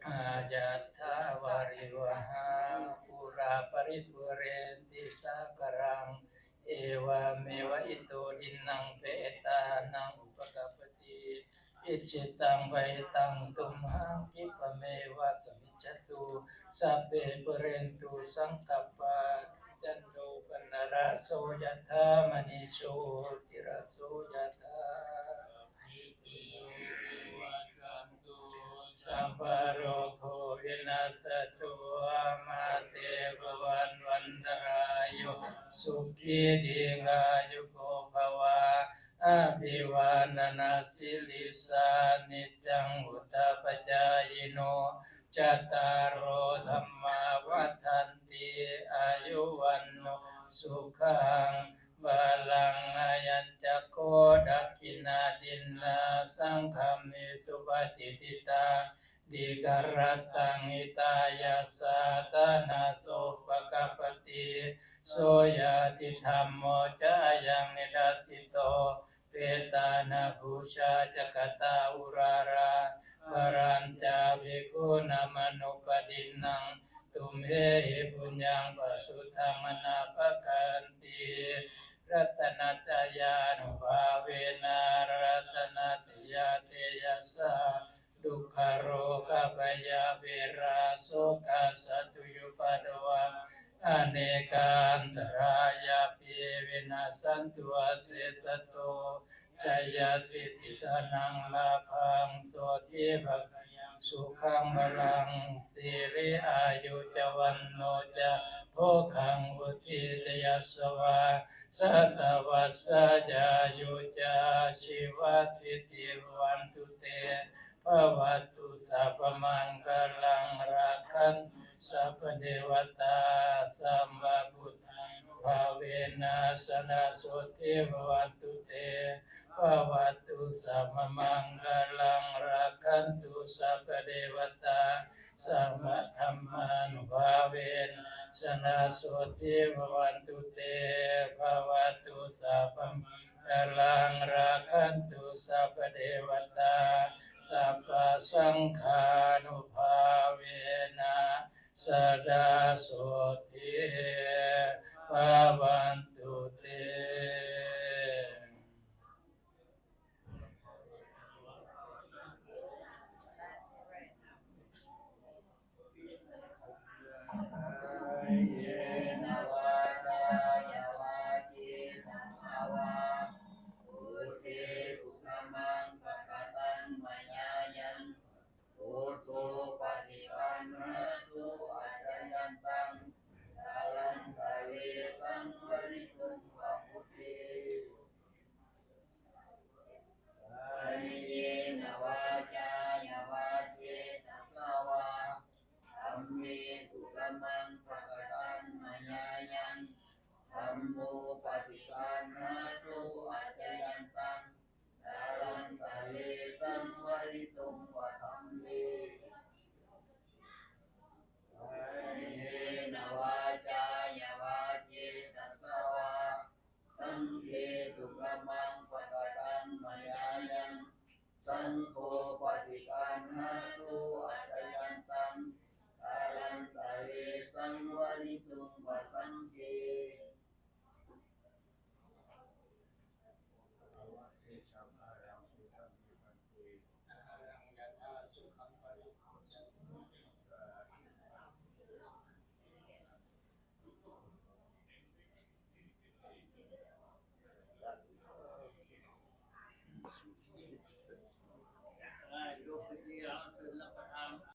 อายัตถาวาริวหาปูราปริปุเรนติสาคารัง เอวาเมวะอิโตทินังเปตานังอุปกัปปติ อิจิตังปะตังตุมหังคิปะเมวะสมิจจตุ สัพเพปุเรนตุสังกัปปา จันโทปนรโสยะถามณีโชติรโสยะถา Sato ma te bhavatvantarāyo sukhī dīghāyuko bhava. Abhivādanasīlissa niccaṃ vuḍḍhāpacāyino cattāro dhammā vaḍḍhanti āyu vaṇṇo sukhaṃ balaṃ. Ayañca kho dakkhiṇā dinnā saṅghamhi supatiṭṭhitā dīgharattaṃ hitāyassa ṭhānaso upakappati. So ñātidhammo ca ayaṃ nidassito petāna pūjā ca katā uḷārā balañca bhikkhūnamanuppadinnaṃ tumhehi puññaṃ pasutaṃ anappakanti. Ratanattayānubhāvena ratanattayatejasā dukkharogabhayā verā sokā sattu cupaddavā anekā antarāyāpi vinassantu asesato. Jayasiddhi dhanaṃ lābhaṃ sotthi bhāgyaṃ sukhaṃ balaṃ siri āyu ca vaṇṇo ca bhogaṃ vuḍḍhī ca yasavā satavassā ca āyū ca jīvasiddhī bhavantu te. Bhavatu sabbamaṅgalaṃ rakkhantu sabbadevatā sabbabuddhānubhāvena sadā sotthī bhavantu te. Bhavatu sabbamaṅgalaṃ rakkhantu sabbadevatā sabbadhammānubhāvena sadā sotthī bhavantu te. Bhavatu sabbamaṅgalaṃ rakkhantu sabbadevatā sabbasaṅghānubhāvena sadā sotthī bhavantu te. कायेन वाचाया वा चेतसा वा बुद्धे कुकर्मं पकतं मया यं बुद्धो पटिगन्हतु अचयन्तं कालान्तरे संवरितुं वा बुद्धे। कायेन वाचाया वा चेतसा वा धम्मे कुकर्मं पकतं मया यं धम्मो पटिगन्हतु अचयन्तं कालान्तरे संवरितुं वा धम्मे। कायेन वाचाया वा चेतसा वा संघे कुकर्मं पकतं मया यं संघो पटिगन्हतु अचयन्तं कालान्तरे संवरितुं वा